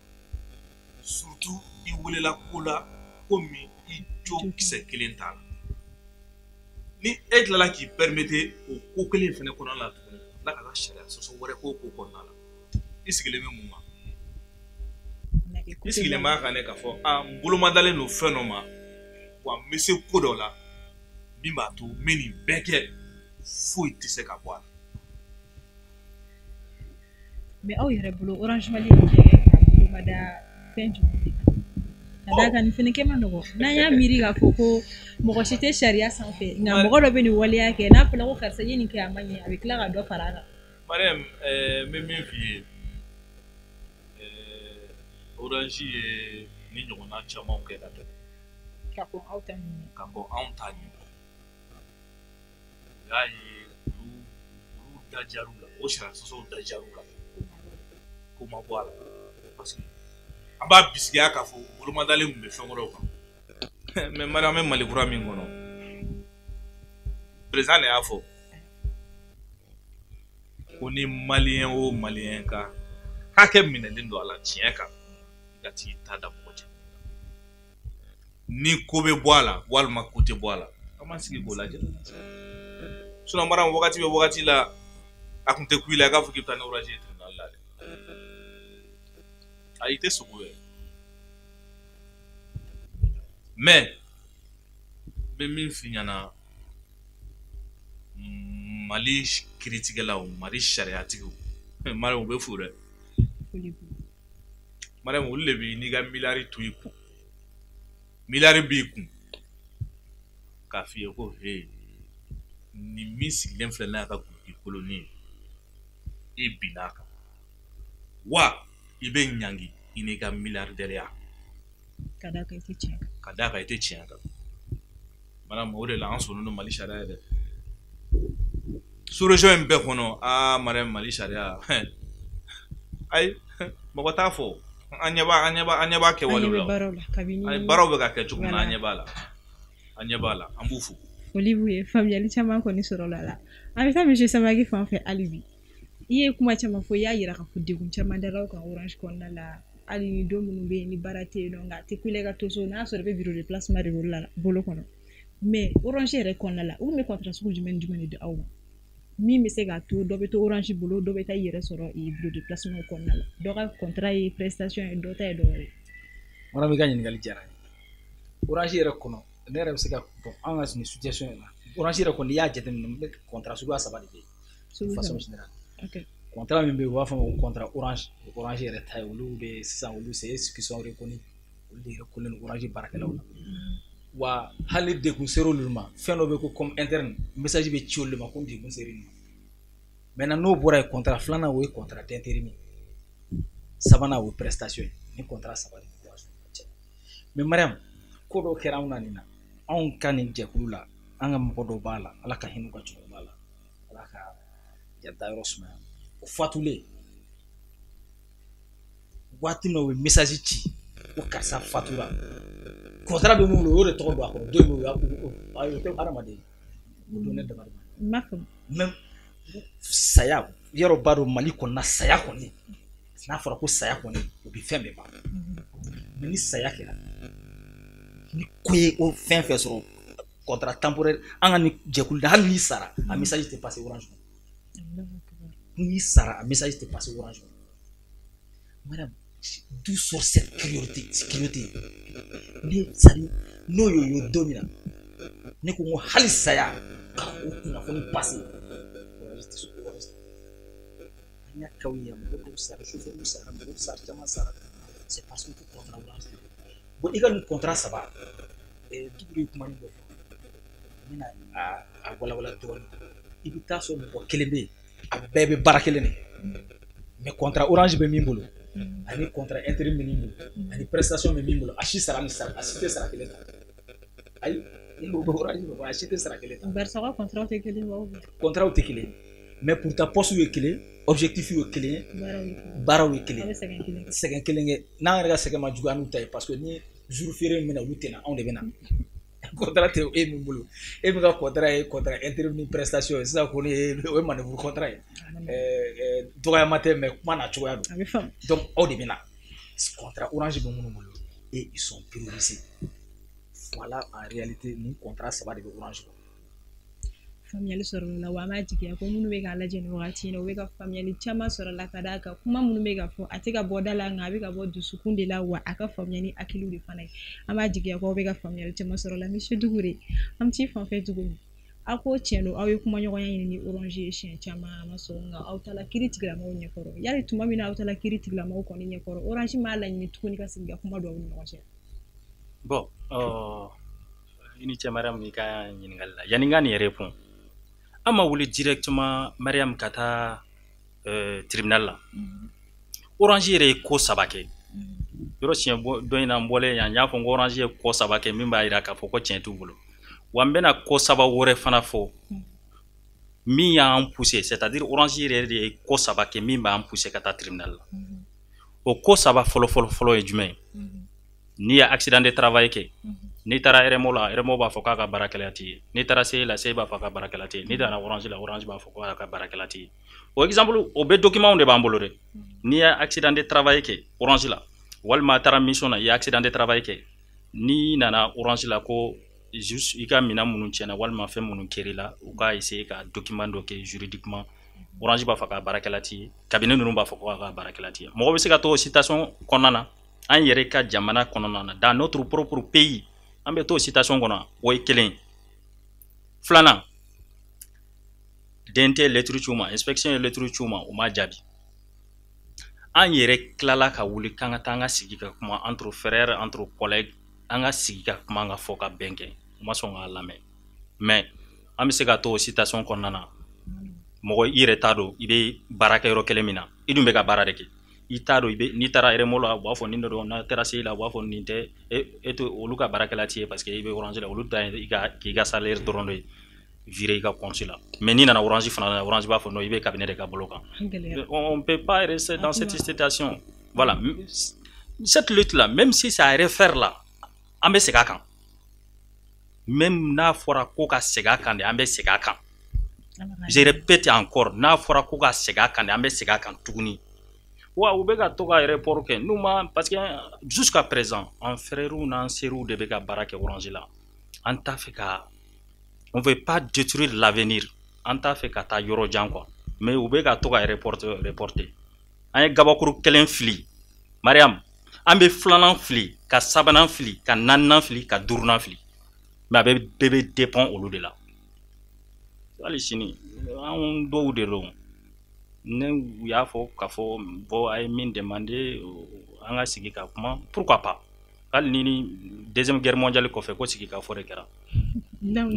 Surtout i welela ko la ko min i jo kisɛ kelen t'a la. Ni e tilala k'i permettre o ko kelen fana kɔnɔna la tuguni, ka tila ka taa sariya sɔsɔ wɛrɛ ko kɔnɔna la, i sigilen bɛ mun kan? I sigilen b'a kan dɛ k'a fɔ a n boloma dalen don fɛn dɔ ma, wa n bɛ se ko dɔ la min b'a to n bɛ nin bɛɛ kɛ, foyi tɛ se ka bɔ a la. Mais aw yɛrɛ bolo Orange Mali ye kɛ ka bolomada fɛn jumɛn de kan? Ka d'a kan nin fɛnɛ kɛ man nɔgɔn. N'an y'a miiri k'a fɔ ko mɔgɔ si tɛ sariya sanfɛ, nka mɔgɔ dɔ bɛ nin waleya kɛ, n'a fɔra ko karisa i ye nin kɛ a ma ɲɛ, a bɛ tila ka dɔ fara a kan. Mariam, n bɛ min f'i ye, Orange ye ni ɲɔgɔnna camanw kɛ ka tɛmɛ. Ka kɔn aw ta ɲɛ. Ka kɔn anw ta ɲɛ. U y'a ye olu dajar'u la, o sariya sɔsɔw dajar'u la, ko ma bɔ a la. Parce que an b'a bisigiya k'a fɔ bolomadalen tun bɛ fɛn wɛrɛw kan. Mais Mariam, an bɛ Mali kura min kɔnɔ, président de y'a fɔ ko ni maliyɛn o maliyɛn ka hakɛ minɛlen don a la tiɲɛ kan, i ka t'i ta da mɔgɔ cɛ. Ni ko bɛ bɔ a la walima ko tɛ bɔ a la, an b'an sigi k'o lajɛ. Sinon Mariam, wagati bɛ wagati la, a kun tɛ ku i la i k'a fɔ k'i bɛ taa ni Orange ye tribunal la dɛ. Ayi, i tɛ sogo yɛrɛ. Mais n bɛ min f'i ɲɛna, Mali kiiritigɛlaw, Mali sariyatigiw, Mariam, u bɛ fo dɛ. Mariam, olu de bɛ n'i ka miliyari to i kun, miliyari b'i kun, k'a f'i ye ko he, nin min sigilen filɛ n'a ka guloki koloni ye, e binna a kan, wa i bɛ ɲangi i n'i ka milliardaire. Ka d'a kan i tɛ tiɲɛ kan. Ka d'a kan i tɛ tiɲɛ kan. Mariam, o de la an sɔnnen don Mali sariya ye dɛ. Sous-région in bɛɛ kɔnɔ, aa Mariam, Mali sariya, ayi, mɔgɔ t'a fɔ. An ɲɛ b'a an ɲɛ b'a kɛwalew la. Kabini baaraw bɛ ka kɛ cogo min na, an ɲɛ b'a la. An ɲɛ b'a la, an b'u fo. Foli b'u ye, faamuyali caman kɔni sɔrɔla la. An bɛ taa monsieur Samake fan fɛ hali bi. I ye kuma caman fɔ, i y'a yira k'a fɔ degun caman dara aw kan Orange kɔnɔna la. Hali ni don minnu bɛ yen ni baara tɛ yen nɔ, nka a tɛ kule ka to so n'a sɔrɔ i bɛ bureau de placement de bolo kɔnɔ. Mais Orange yɛrɛ kɔnɔna la, u tun bɛ contrat sugu jumɛn ni jumɛn de di aw ma? Min bɛ se k'a to dɔ bɛ to Orange bolo, dɔ bɛ taa i yɛrɛ sɔrɔ bureau de placement kɔnɔna la. Dɔ ka contrat ye prestation ye, dɔ ta ye dɔ wɛrɛ ye. Madame, i ka ɲininkali diyara n ye. Orange yɛrɛ kɔnɔ, ne yɛrɛ bɛ se ka bɔn an ka nin situation in na. Orange yɛrɛ kɔnɔ, n'i y'a jateminɛ, n bɛ contrat suguya saba de bɛ yen. De façon générale. Contrat min bɛ yen, u b'a fɔ a ma ko contrat Orange. Orange yɛrɛ ta ye, olu de sisan, olu c'est eux qui sont reconnus. Olu de reconnus Orange baarakɛlaw la. Wa hali ni degun sera olu ma, fɛn dɔ bɛ ko comme interne, message bɛ ci olu de ma ko degun sera nin ma. Maintenant n'o bɔra yen, contrat filanan o ye contrat d'intérim ye. Sabanan o ye prestation ye. Ni contrat saba de bɛ Orange cɛ. Mais Mariam, ko dɔw kɛra anw na nin na. Anw ka nin jɛkulu la, an ka mɔgɔ dɔw b'a la, Ala ka hinɛ u ka cɛkɔrɔba la, Ala ka dayɔrɔ sumaya. O fatulen waati min na, u ye message ci ko karisa fatura. Contrat bɛ min bolo, o y'o de tɔgɔ don a kɔrɔ. Don min o y'a o tɛ hadamaden ye. O don ne dabali banna. N m'a faamu. Même saya, yɔrɔ b'a dɔn Mali kɔnɔna saya kɔni, n'a fɔra ko saya kɔni, o bɛ fɛn bɛɛ ban. Mais ni saya kɛra, ni ko ye o fɛn fɛn sɔrɔ contrat temporaire, an ka nin jɛkulu la, hali n'i sara, a message tɛ passer Orange kɔnɔ. N'i sara, a message tɛ passer Orange kɔnɔ. Madame, d'où sort cette cruauté? Ne sari n'o y'o ye don min na, ne ko n ko hali saya ka o kunnafoni passer Orange tɛ sɔn. Orange an y'a k'aw ye, mɔgɔ dɔw sara, chauffeur sara, mɔgɔw sara, caman sara. C'est parce que ko contrat Orange. Bon, i ka nin contrat saba, Dugure ye kuma min dɔ fɔ, n bɛna a walawala dɔɔnin. I bɛ taa sɔrɔ mɔgɔ kelen bɛ yen, a bɛɛ bɛ baara kelen de kɛ. Mais contrat Orange bɛ min bolo, ani contrat intérim bɛ min bolo, ani prestation bɛ min bolo, a si sara ni sara, a si tɛ sara kelen ta. Ayi, o bɛ Orange bolo, a si tɛ sara kelen ta. Barisa aw ka contrat tɛ kelen ye wa? Contrat tɛ kelen, mais pourtant poste ye kelen, objectif ye kelen, baaraw ye kelen. Aw bɛ sɛgɛn kelen kɛ. Sɛgɛn kelen kɛ. N'an yɛrɛ ka sɛgɛn ma juguya n'u ta ye, parce que ni jour férié min na, olu tɛ na, anw de bɛ na. Contrat tɛ e min bolo, e min ka contrat ye contrat intérim ni prestation ye sisan kɔni, o ye manœuvre contrat ye. Dɔgɔyama tɛ, mais kuma n'a cogoya don. A bɛ faamu. Donc aw de bɛ na. Contrat Orange bɛ minnu bolo, et ils sont priorisés. Voilà, en réalité nin contrat saba de bɛ Orange bolo. Faamuyali sɔrɔ la, wa an b'a jigiya ko minnu bɛ k'a lajɛ nin wagati in na, u bɛ ka faamuyali caman sɔrɔ la, ka d'a kan kuma minnu bɛ ka fɔ, a tɛ ka bɔ da la, nka a bɛ ka bɔ dusukun de la, wa a ka faamuya ni hakiliw de fana ye. An b'a jigiya ko aw bɛ ka faamuyali caman sɔrɔ la. Monsieur Dugure, an bɛ t'i fan fɛ tuguni. Aw ko tiɲɛ don, aw ye kumaɲɔgɔnya ɲini ni Orange ye siɲɛ caman, a ma sɔn, nka aw taara kiiri tigilamɔgɔw ɲɛkɔrɔ. Yali tuma min na aw taara kiiri tigilamɔgɔw kɔni ɲɛkɔrɔ, Orange m'a laɲini tuguni ka sigi ka kuma don aw ni ɲɔgɔn cɛ? Bon, i ni ce Mariam i ka ɲininkali la. Yanni n ka nin répond, an ma wuli directement Mariam ka taa tribunal la. Orange yɛrɛ ye ko saba kɛ. Yɔrɔ siɲɛ dɔ in na n bɔlen yan, n y'a fɔ n ko Orange ye ko saba kɛ min b'a jira k'a fɔ ko tiɲɛ t'u bolo. Wa n bɛna ko saba wɛrɛ fana fɔ min y'an pousser, c'est-à-dire Orange yɛrɛ de ye ko saba kɛ min b'an pousser ka taa tribunal la. O ko saba fɔlɔ fɔlɔ fɔlɔ ye jumɛn ye? N'i ye accident de travail kɛ, n'i taara RMO la, RMO b'a fɔ k'a ka baarakɛla t'i ye. N'i taara CE la, CE b'a fɔ k'a ka baarakɛla t'i ye. N'i taara Orange la, Orange b'a fɔ k'a ka baarakɛla t'i ye. O exemple, o bɛɛ document de b'an bolo dɛ. N'i ye accident de travail kɛ Orange la, walima a taara mission na, i ye accident de travail kɛ, n'i nana Orange la ko juste i ka minɛn minnu tiɲɛna walima fɛn minnu kɛr'i la, u k'a essayer ka document dɔ kɛ juridiquement, Orange b'a fɔ k'a baarakɛla t'i ye, cabinet ninnu b'a fɔ k'a ka baarakɛla t'i ye. Mɔgɔ bɛ se ka to o situation kɔnɔna na, an yɛrɛ ka jamana kɔnɔna na, dans notre propre pays, an bɛ to o situation kɔnɔ, o ye kelen ye. Filanan, DNT ye lettre ci u ma, inspection ye lettre ci u ma, u ma jaabi. An yɛrɛ tilala ka wuli k'an ka taa an ka sigi ka kuma entre frères, entre collègues, an ka sigi ka kuma, an ka fɔ ka bɛn kɛ, u ma sɔn k'a lamɛn. Mais an bɛ se ka to o situation kɔnɔna na, mɔgɔ i yɛrɛ t'a dɔn i bɛ baara kɛ yɔrɔ kelen min na, i dun bɛ ka baara de kɛ. I t'a dɔn i bɛ, n'i taara RMO la, u b'a fɔ nin de don, n'a taara CI la, u b'a fɔ nin tɛ, e tɛ olu ka baarakɛla t'i ye parce que i bɛ Orange la, olu ta ye i ka k'i ka salaire dɔrɔn de virer i ka compte la. Mais n'i nana Orange fana na, Orange b'a fɔ non, i bɛ cabinet de ka bolo kan. On ne peut pas rester dans cette situation. Voilà. Cette lutte là, même si ça réfère là, an bɛ segin a kan. Même n'a fɔra ko ka segin a kan de, an bɛ segin a kan. Je répète encore, n'a fɔra ko ka segin a kan de, an bɛ segin a kan tuguni. Wa u bɛ ka to ka report kɛ n'u ma, parce que jusqu'à présent an frères n'an sœurs de bɛ ka baara kɛ Orange la. An t'a fɛ ka, on veut pas détruire l'avenir, an t'a fɛ ka taa yɔrɔ jan quoi. Mais u bɛ ka to ka reporter. An ye gabakuru kelen fili, Mariam, an bɛ filanan fili, ka sabanan fili, ka naaninan fili, ka duurunan fili. Mais a bɛ bɛɛ bɛ dépend olu de la. Hali sini anw dɔw de don, ne u y'a fɔ k'a fɔ bon, a ye min demandé, an ka sigi ka kuma, pourquoi pas. Hali ni Deuxième Guerre mondiale kɔfɛ, ko sigi ka fɔ de kɛra.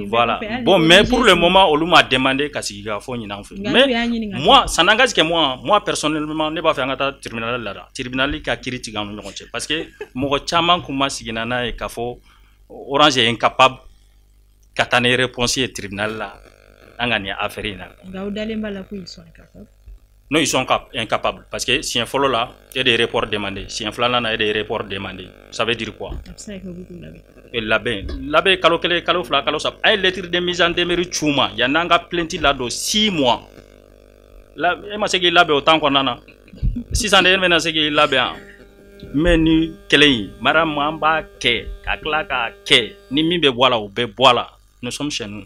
Voilà. Bon, mais pour le moment, olu m'a demandé ka sigi ka fɔ ɲini an fɛ. Mais moi, ça n'engage que moi. Moi personnellement, ne b'a fɛ an ka taa tribunal la, tribunal ka kiiri tigɛ an ni ɲɔgɔn cɛ, parce que mɔgɔ caman kun ma sigi n'a ye k'a fɔ Orange est incapable ka taa ni réponse ye tribunal la an ka nin affaire in na. Nka aw dalen b'a la ko ils sont incapables? Non, ils sont incapables. Parce que siɲɛ fɔlɔ la, e de ye report demandé. Siɲɛ filanan na, e de ye report demandé. Ça veut dire quoi? A bɛ se ka kɛ u bɛ k'u labɛn. Labɛn labɛn, kalo kelen, kalo fila, kalo saba. A ye lettre de mise en demeure c'u ma yanni an ka plainte ladon, 6 mois. La, e ma se k'i labɛn o temps kɔnɔna na. Sisan de e bɛna se k'i labɛn yan. Mais ni kɛlɛ in, Mariam, an b'a kɛ ka tila k'a kɛ, ni min bɛ bɔ a la, o bɛ bɔ a la. Nous sommes chez nous.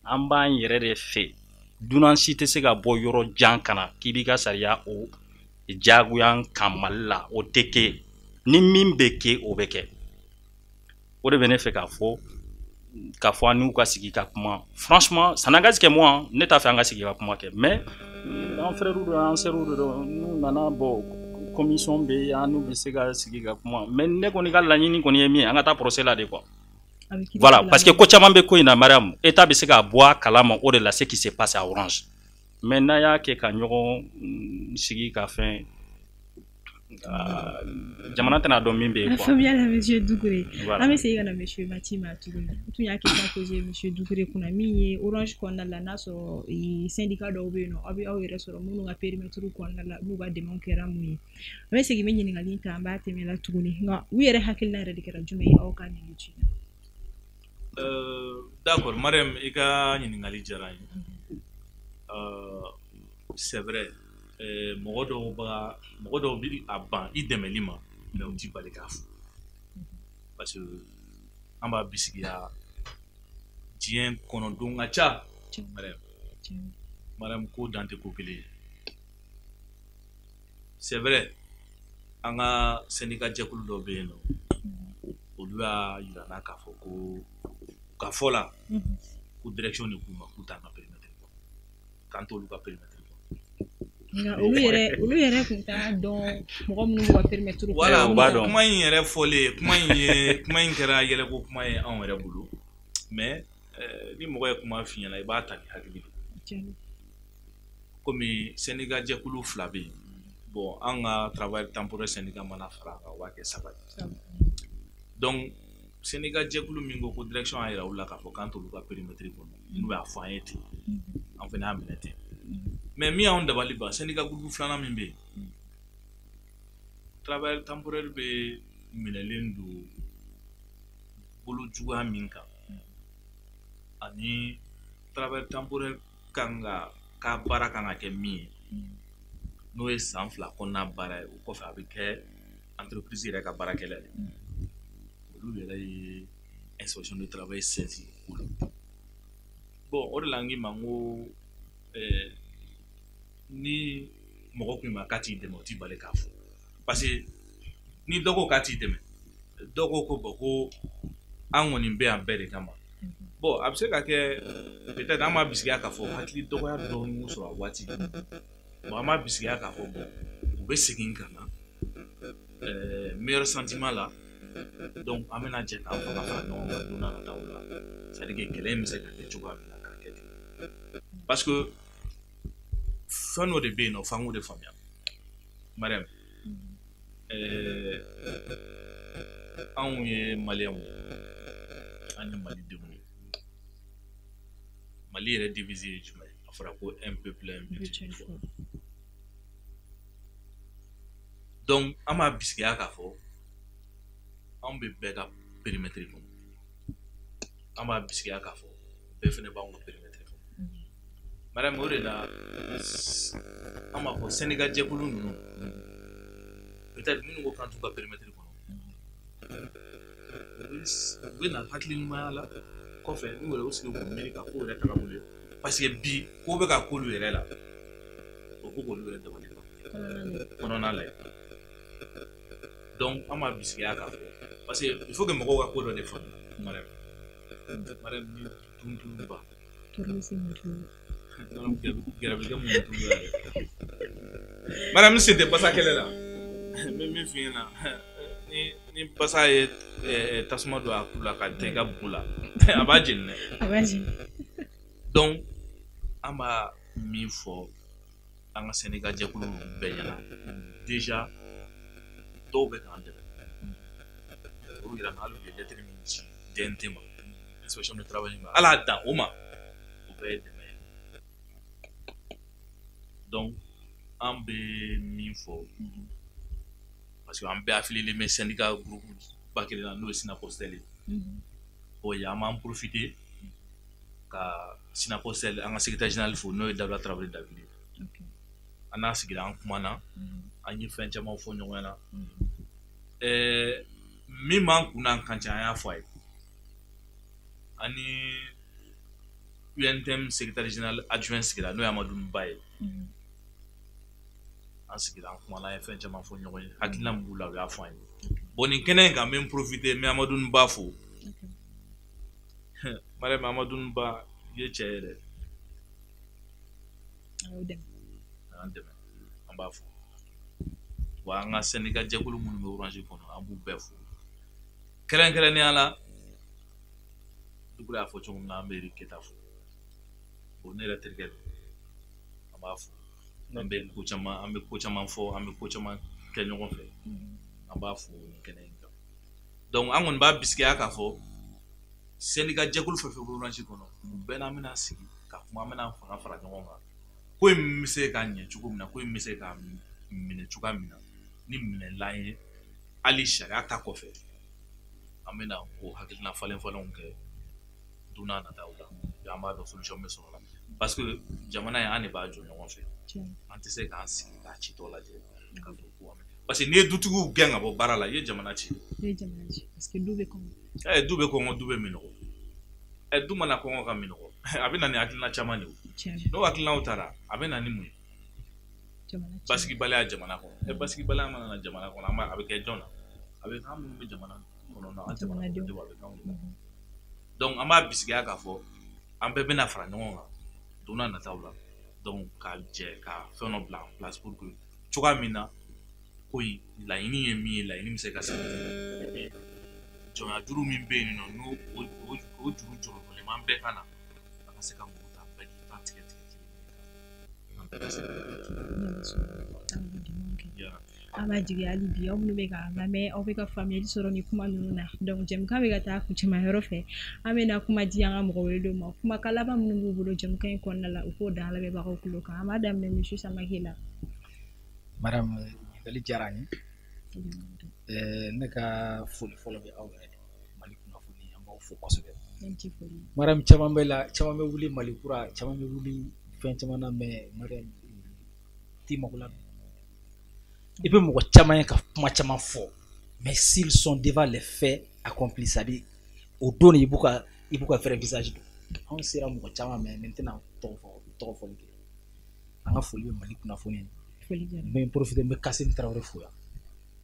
An b'an yɛrɛ de fɛ. Dunan si tɛ se ka bɔ yɔrɔ jan ka na k'i b'i ka sariya o diyagoya kan Mali la, o tɛ kɛ. Ni min bɛ kɛ, o bɛ kɛ. O de bɛ ne fɛ k'a fɔ an n'u ka sigi ka kuma. Franchement, ça n'engage que moi, ne t'a fɛ an ka sigi ka kuma kɛ, mais an frères don, an sœurs de don, n'u nana, bon, commission bɛ yen, an n'u bɛ se ka sigi ka kuma. Mais ne kɔni ka laɲini kɔni ye min ye, an ka taa procès la de quoi. Voilà, parce que ko caman bɛ ko in na, Mariam, État bɛ se ka bɔ a kalama o de la, ce qui se passe à Orange. Mais n'a y'a kɛ ka ɲɔgɔn sigi ka fɛn, jamana tɛna dɔn min bɛ yen A quoi. Faamuya la, monsieur Doucouré. Voilà. An bɛ segin ka na monsieur Mati ma tuguni. N tun y'a question posé monsieur Doucouré kunna, min ye Orange kɔnɔna la, n'a sɔrɔ syndicat dɔw bɛ yen nɔ, aw bɛ aw yɛrɛ sɔrɔ minnu ka périmètre kɔnɔna la, n'u ka dɛmɛw kɛra mun ye. An bɛ segin, bɛ ɲininkali ta, an b'a tɛmɛ la tuguni. Nka u yɛrɛ hakilina yɛrɛ de kɛra jumɛn ye aw ka nin lutte in na? D'accord, Mariam, i ka ɲininkali diyara n ye. C'est vrai, mɔgɔ dɔw bi a ban i dɛmɛli ma, mais u ti bali k'a fɔ. Parce que an b'a bisigiya diɲɛ kɔnɔ don ka ca. Mariam, Mariam, ko dan tɛ ko kelen ye. C'est vrai, an ka syndicat jɛkulu dɔ bɛ yen nɔ, olu y'a yira n na k'a fɔ ko u ka fɔ la ko direction de k'u ma k'u t'an ka périmètre kɔnɔ, k'an t'olu ka périmètre kɔnɔ. Nka olu yɛrɛ tun t'a dɔn mɔgɔ minnu b'u ka périmètre kɔnɔ. Voilà, U b'a dɔn. Kuma in yɛrɛ fɔlen, kuma in kɛra yɛlɛko kuma ye anw yɛrɛ bolo, mais ni mɔgɔ ye kuma f'i ɲɛna, i b'a ta ni hakili de ye. Komi syndicat jɛkulu fila bɛ yen, bon, an ka travail temporaire syndicat mana fara a kan, o b'a kɛ saba ye. Donc syndicat jɛkulu min ko ko direction y'a yira u la k'a fɔ k'an t'olu ka périmètre kɔnɔ, n'u y'a fɔ an ye ten, an fana y'a minɛ ten. Mais min y'anw dabali ban, syndicat groupe filanan min bɛ yen, travail temporaire bɛ minɛlen don bolo juguya min kan, ani travail temporaire kan ka baara kan ka kɛ min ye, n'o ye san 2 kɔnɔna baara ye, o kɔfɛ a bɛ kɛ entreprise yɛrɛ ka baarakɛla ye, olu yɛrɛ ye inspection du travail saisi o la. Bon, o de la n k'i ma n ko ni mɔgɔ ko i ma k'a t'i dɛmɛ, o t'i bali k'a fɔ, parce que ni dɔ ko k'a t'i dɛmɛ, dɔ ko ko bon, ko an kɔni bɛ yan bɛɛ de kama. Bon, a bɛ se ka kɛ peut-être an b'a bisigiya k'a fɔ hakili dɔgɔya dɔɔni y'u sɔrɔ a waati. Bon, an b'a bisigiya k'a fɔ bon, u bɛ segin ka na meilleur sentiment la. Donc an bɛna jɛ k'an fanga fara ɲɔgɔn kan don n'a nataw la, c'est à dire que kɛlɛ in bɛ se ka kɛ cogoya min na k'a kɛ ten, parce que fɛn dɔ de bɛ yen nɔ, f'an k'o de faamuya, Mariam. Anw ye maliyɛnw ye, an ye malidenw ye. Mali yɛrɛ devise ye jumɛn ye? A fɔra ko un peuple, un but, une foi. Donc an b'a bisigiya k'a fɔ anw bɛ bɛɛ ka périmètre kɔnɔ, an b'a bisigiya k'a fɔ bɛɛ fana b'anw ka périmètre kɔnɔ. Madame, o de la an b'a fɔ syndicat jɛkulu ninnu peut-être minnu ko k'an t'u ka périmètre kɔnɔ, u bɛ na hakili ɲumanya la kɔfɛ n'u yɛrɛ y'u sigi k'u miiri ka ko yɛrɛ taga bolo ye, parce que bi ko bɛ ka k'olu yɛrɛ la, o ko k'olu yɛrɛ dabali ban kɔnɔna la. Donc an b'a bisigiya k'a fɔ parce que il faut que mɔgɔw ka ko dɔ de faamuya. Madame ni dun ba gɛrɛbikɛ mun tun bɛ yɛrɛ. Madame, sen tɛ basa kɛlɛ la, n bɛ min f'i ɲɛna, ni basa ye tasuma don a ku la ka tɛ i ka bu la, a b'a jeni dɛ. A b'a jeni. Donc an b'a min fɔ an ka syndicat jɛkulu bɛɛ ɲɛna, déjà dɔw bɛ k'an dɛmɛ, olu yɛrɛ hali u ye lettre min ci DNT ma, inspection de travail ma, ala y'a dan o ma, o bɛɛ ye dɛmɛ ye. Donc an bɛ min fɔ, parce que an bɛɛ affilié bɛ syndicat groupe ba kelen na, n'o ye SYNACOSTEL ye. Bon, yan an b'an profiter ka SYNACOSTEL an ka secrétaire général fo, n'o ye Dawuda Tarawele David ye. An n'a sigira, an kumana, an ye fɛn caman fɔ ɲɔgɔn ɲɛna. Min b'an kun n'an kan cɛ, an y'a fɔ a ye. Ani UNTM secrétaire général adjoint sigira, n'o ye Amadu Ba ye. An sigira, an kumana, an ye fɛn caman fɔ ɲɔgɔn ye, hakilina min b'u la, u y'a fɔ an ye. Bon, nin kɛnɛ in kan, n bɛ n profiter n bɛ Amadu Ba fo. Mariam, Amadu Ba i ye cɛ ye dɛ. An dɛmɛ, an b'a fo. Wa an ka syndicat jɛkulu minnu bɛ Orange kɔnɔ, an b'u bɛɛ fo. Kɛrɛnkɛrɛnnenya la, Dukure y'a fɔ cogo min na, an bɛ Eric Keta fo. O ne yɛrɛ terikɛ don, an b'a fo. An bɛ ko caman, an bɛ ko caman fɔ, an bɛ ko caman kɛ ɲɔgɔn fɛ. An b'a fo nin kɛnɛ in kan. Donc an kɔni b'a bisigiya k'a fɔ syndicat jɛkulu fɛn fɛn bɛ Orange kɔnɔ, u bɛɛ n'an bɛna sigi ka kuma, an bɛna fanga fara ɲɔgɔn kan. Ko in bɛ se ka ɲɛ cogo min na, ko in bɛ se ka minɛ cogoya min na, ni minɛlan ye hali sariya ta kɔfɛ, an bɛna o hakilina falen falenw kɛ don n'a nataw la. An b'a dɔn solution bɛ sɔrɔ la, parce que jamana in an de b'a jɔ ɲɔgɔn fɛ. An tɛ se k'an sigi k'a citɔ lajɛ k'a fɔ ko, parce que n'i ye dutigiw gɛn ka bɔ baara la, i ye jamana ci. I ye jamana ci, parce que du bɛ kɔngɔ. Du bɛ kɔngɔ, du bɛ minɔgɔ. Du mana kɔngɔ ka minɔgɔ, a bɛ na ni hakilina caman de ye. N'o hakilinaw taara, a bɛ na ni mun ye? Basigibaliya jamana kɔnɔ. Basigibaliya mana na jamana kɔnɔ, a bɛ kɛ jɔn na? A bɛ k'an minnu bɛ jamana kɔnɔ, an jamanadenw, a bɛ k'anw de la. Donc an b'a bisigiya k'a fɔ an bɛɛ bɛna fara ɲɔgɔn kan don n'a nataw la, donc ka jɛ ka fɛn dɔ bila en place pour que cogoya min na ko in laɲini ye min ye, laɲini bɛ se ka sabati. Jɔnya juru min bɛ yen nɔ, n'o o juru jɔrɔlen b'an bɛɛ kan na, an ka se ka muru ta, bɛɛ k'i ta tigɛ tigɛ kelen, an bɛɛ ka se ka. An b'a jigi hali bi aw minnu bɛ k'an lamɛn, aw bɛ ka faamuyali sɔrɔ nin kuma ninnu na. Donc jɛmukan bɛ ka taa kuncɛma yɔrɔ fɛ, an bɛna kuma di an ka mɔgɔ welelenw ma, kumakan laban minnu b'u bolo jɛmukan in kɔnɔna la, u k'o da an lamɛnbagaw tulo kan. An b'a daminɛ Monsieur Samake la. Madame, ɲininkali diyara n ye. Ne ka foli fɔlɔ bɛ aw yɛrɛ de Mali kunnafoni, an b'aw fo kosɛbɛ. Mariam, caman bɛ la, caman bɛ wuli Mali kura, caman bɛ wuli fɛn caman na, mais Mariam t'i mako la. I bɛ mɔgɔ caman ye ka kuma caman fɔ, mais s'ils sont devant les faits accomplis, c'est à dire o don de i b'u ka vrai visage dɔn. Anw sera mɔgɔ caman, mais n tɛna tɔgɔ fɔli kɛ. An ka foli bɛ Mali kunnafoni ye. N bɛ n profiter, n bɛ Kassim Tarawele fo yan.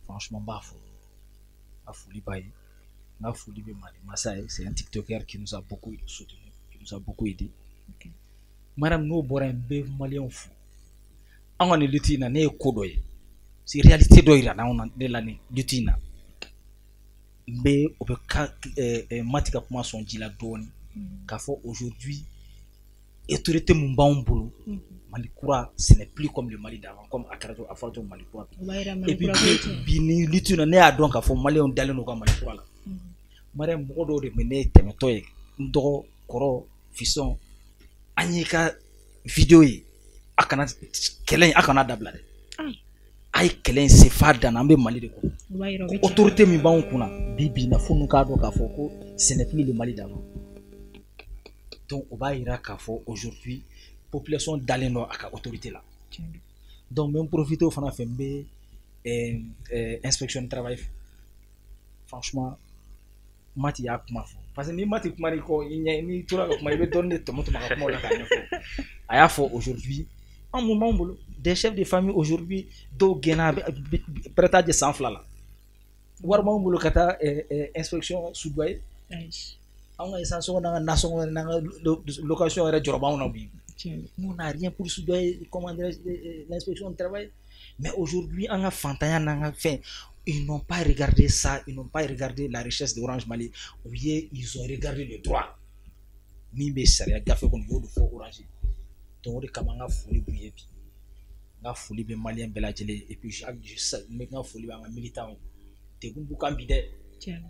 Franchement, n b'a fo. N ka foli b'a ye. N ka foli bɛ Mali Masa ye, c'est un tiktoker qui nous a beaucoup soutenu, qui nous a beaucoup aidé. Madame, n'o bɔra yen, n bɛ maliyɛnw fo. An ka nin lutte in na, ne ye ko dɔ ye. C'est réalité dɔ yira n'anw na, ne la nin lutte in na. N bɛ o bɛ ka Mati ka kuma sɔn ji la dɔɔni. K'a fɔ aujourd'hui, autorité mun b'anw bolo, Mali kura, ce n'est plus comme le Mali d'avant, comme a kɛra a fɔra cogo Mali kura. Et puis bi ni lutte in na, ne y'a dɔn k'a fɔ maliyɛnw dalen don ka Mali kura la. Mariam, mɔgɔ dɔw de bɛ ne tɛmɛtɔ ye, n dɔgɔ kɔrɔ fisɔn, an y'i ka vidéo ye, a kana kɛlɛ in, a kana dabila dɛ. A A ye kɛlɛ in se f'a dan na, an bɛ Mali de kɔnɔ. Autorité min b'anw kunna bi bi in na, fo ninnu k'a dɔn k'a fɔ ko ce n'est plus le Mali d'avant. Donc o b'a yira k'a fɔ aujourd'hui population dalen don a ka autorité la. Donc n bɛ n profiter o fana fɛ, n bɛ inspection du travail. Franchement, Mati y'a kuma fɔ, parce que ni Mati kuma n'i kɔ, i ɲɛ n'i tora ka kuma, i bɛ dɔɔnin de tɔmɔ tɔmɔ ka kumaw la k'a ɲɛfɔ. A y'a fɔ aujourd'hui, an mun b'anw bolo, des chefs de famille aujourd'hui, dɔw gɛnna prêt à 2 san la, wari b'anw bolo ka taa inspection soudoyer. Anw ka essence n'an ka nasɔngɔ n'an ka location yɛrɛ jɔrɔ b'anw na bi. Nous, on n'a rien pour soudoyer, comment l'inspection du travail. Mais aujourd'hui, an ka fantanya n'an ka fɛn, ils n'ont pas regardé ça, ils n'ont pas regardé la richesse d'Orange Mali. U ye, ils ont regardé le droit. Min bɛ sariya gafe kɔnɔ, u y'o de fɔ Orange. Donc o de kama an ka foli b'u ye bi. N ka foli bɛ malien bɛɛ lajɛlen, et puis n bɛ n ka foli bɛ an ka militants ye. Degun b'u kan bi dɛ.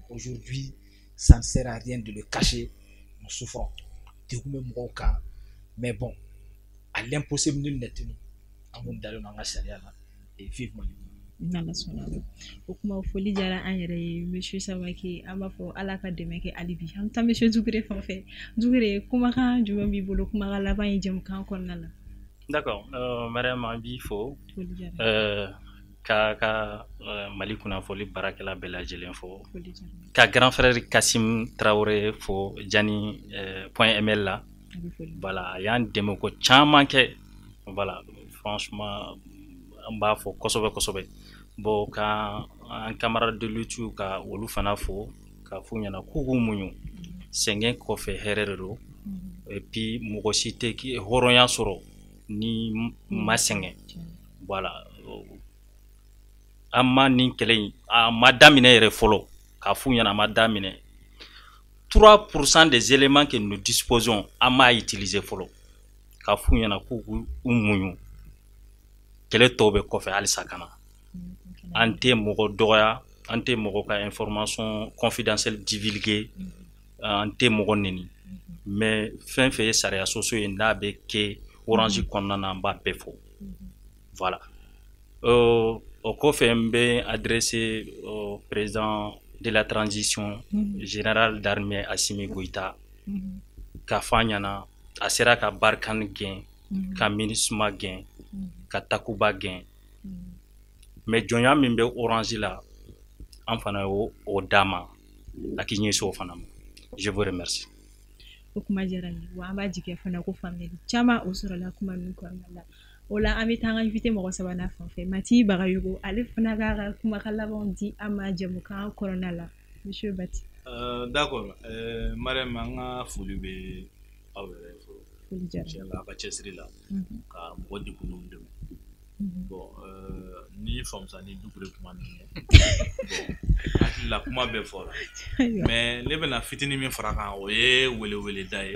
Aujourd'hui, ça ne sert à rien de le cacher, nous souffrons. Degun bɛ mɔgɔw kan, mais bon, à l'impossible nul n'est tenu. An kɔni dalen don an ka sariya la, et vive Mali. N'Ala sɔnna ma. O kuma foli diyara an yɛrɛ ye, monsieur Samake. An b'a fɔ Ala ka dɛmɛ kɛ hali bi. An bɛ taa monsieur Dukure fan fɛ. Dukure, kumakan jumɛn b'i bolo, kumakan laban ye jɛmukan kɔnɔna la? D'accord, Mariam, an b'i fo ka Mali kunnafoni baarakɛla bɛɛ lajɛlen fo, ka grand frère Kassim Traoré fo Jani point ml la. Voilà, a y'an dɛmɛ ko caman kɛ. Voilà, franchement, an b'a fɔ kosɛbɛ kosɛbɛ. Bon, ka an camarade de lutte, ka olu fana fo, ka f'u ɲɛna k'u k'u muɲu, sɛgɛn kɔfɛ hɛrɛ de don. Et puis mɔgɔ si tɛ k'i hɔrɔnya sɔrɔ ni ma sɛgɛn. Voilà, an ma nin kɛlɛ in, a ma daminɛ yɛrɛ fɔlɔ, k'a f'u ɲɛna a ma daminɛ. 3% des éléments que nous disposons, an m'a utiliser fɔlɔ, k'a f'u ɲɛna k'u k'u muɲu, kɛlɛ tɔw bɛ kɔfɛ halisa ka na. An tɛ mɔgɔ dɔgɔya, an tɛ mɔgɔ ka information confidentielle divulguer, an tɛ mɔgɔ neni, mais fɛn fɛn ye sariya sɔsɔ ye n'a bɛ kɛ Orange kɔnɔna na, an b'a bɛɛ fɔ. Voilà, o kɔfɛ n bɛ adresser au président de la transition, général d'armée Assimi Goïta, k'a fɔ a ɲɛna a sera ka Barkhane gɛn, ka MINUSMA gɛn, ka Takuba gɛn, mais jɔnya min bɛ Orange la, an fana y'o o d'a ma, a k'i ɲɛsin o fana ma. Je vous remercie. O kuma diyara n ye, wa an b'a jigiya fana ko faamuyali caman o sɔrɔla kuma ninnu kɔnɔna la. O la an bɛ taa an ka invité mɔgɔ sabanan fan fɛ, Mati Bagayogo, ale fana k'a ka kumakan labanw di an ma jɛmukan kɔnɔna la. Monsieur Bati. D'accord, Mariam, an ka foli bɛ aw yɛrɛ ye fɔlɔ. Foli diyara. Tiɲɛ la, aw ka cɛsiri la ka mɔgɔ degunnenw dɛmɛ. Bon, ni faamusa ni Dukure kuma ninnu ye. Bon, hakili la kuma bɛɛ fɔra. Mais ne bɛna fitinin min fara kan, o ye weleweleda ye.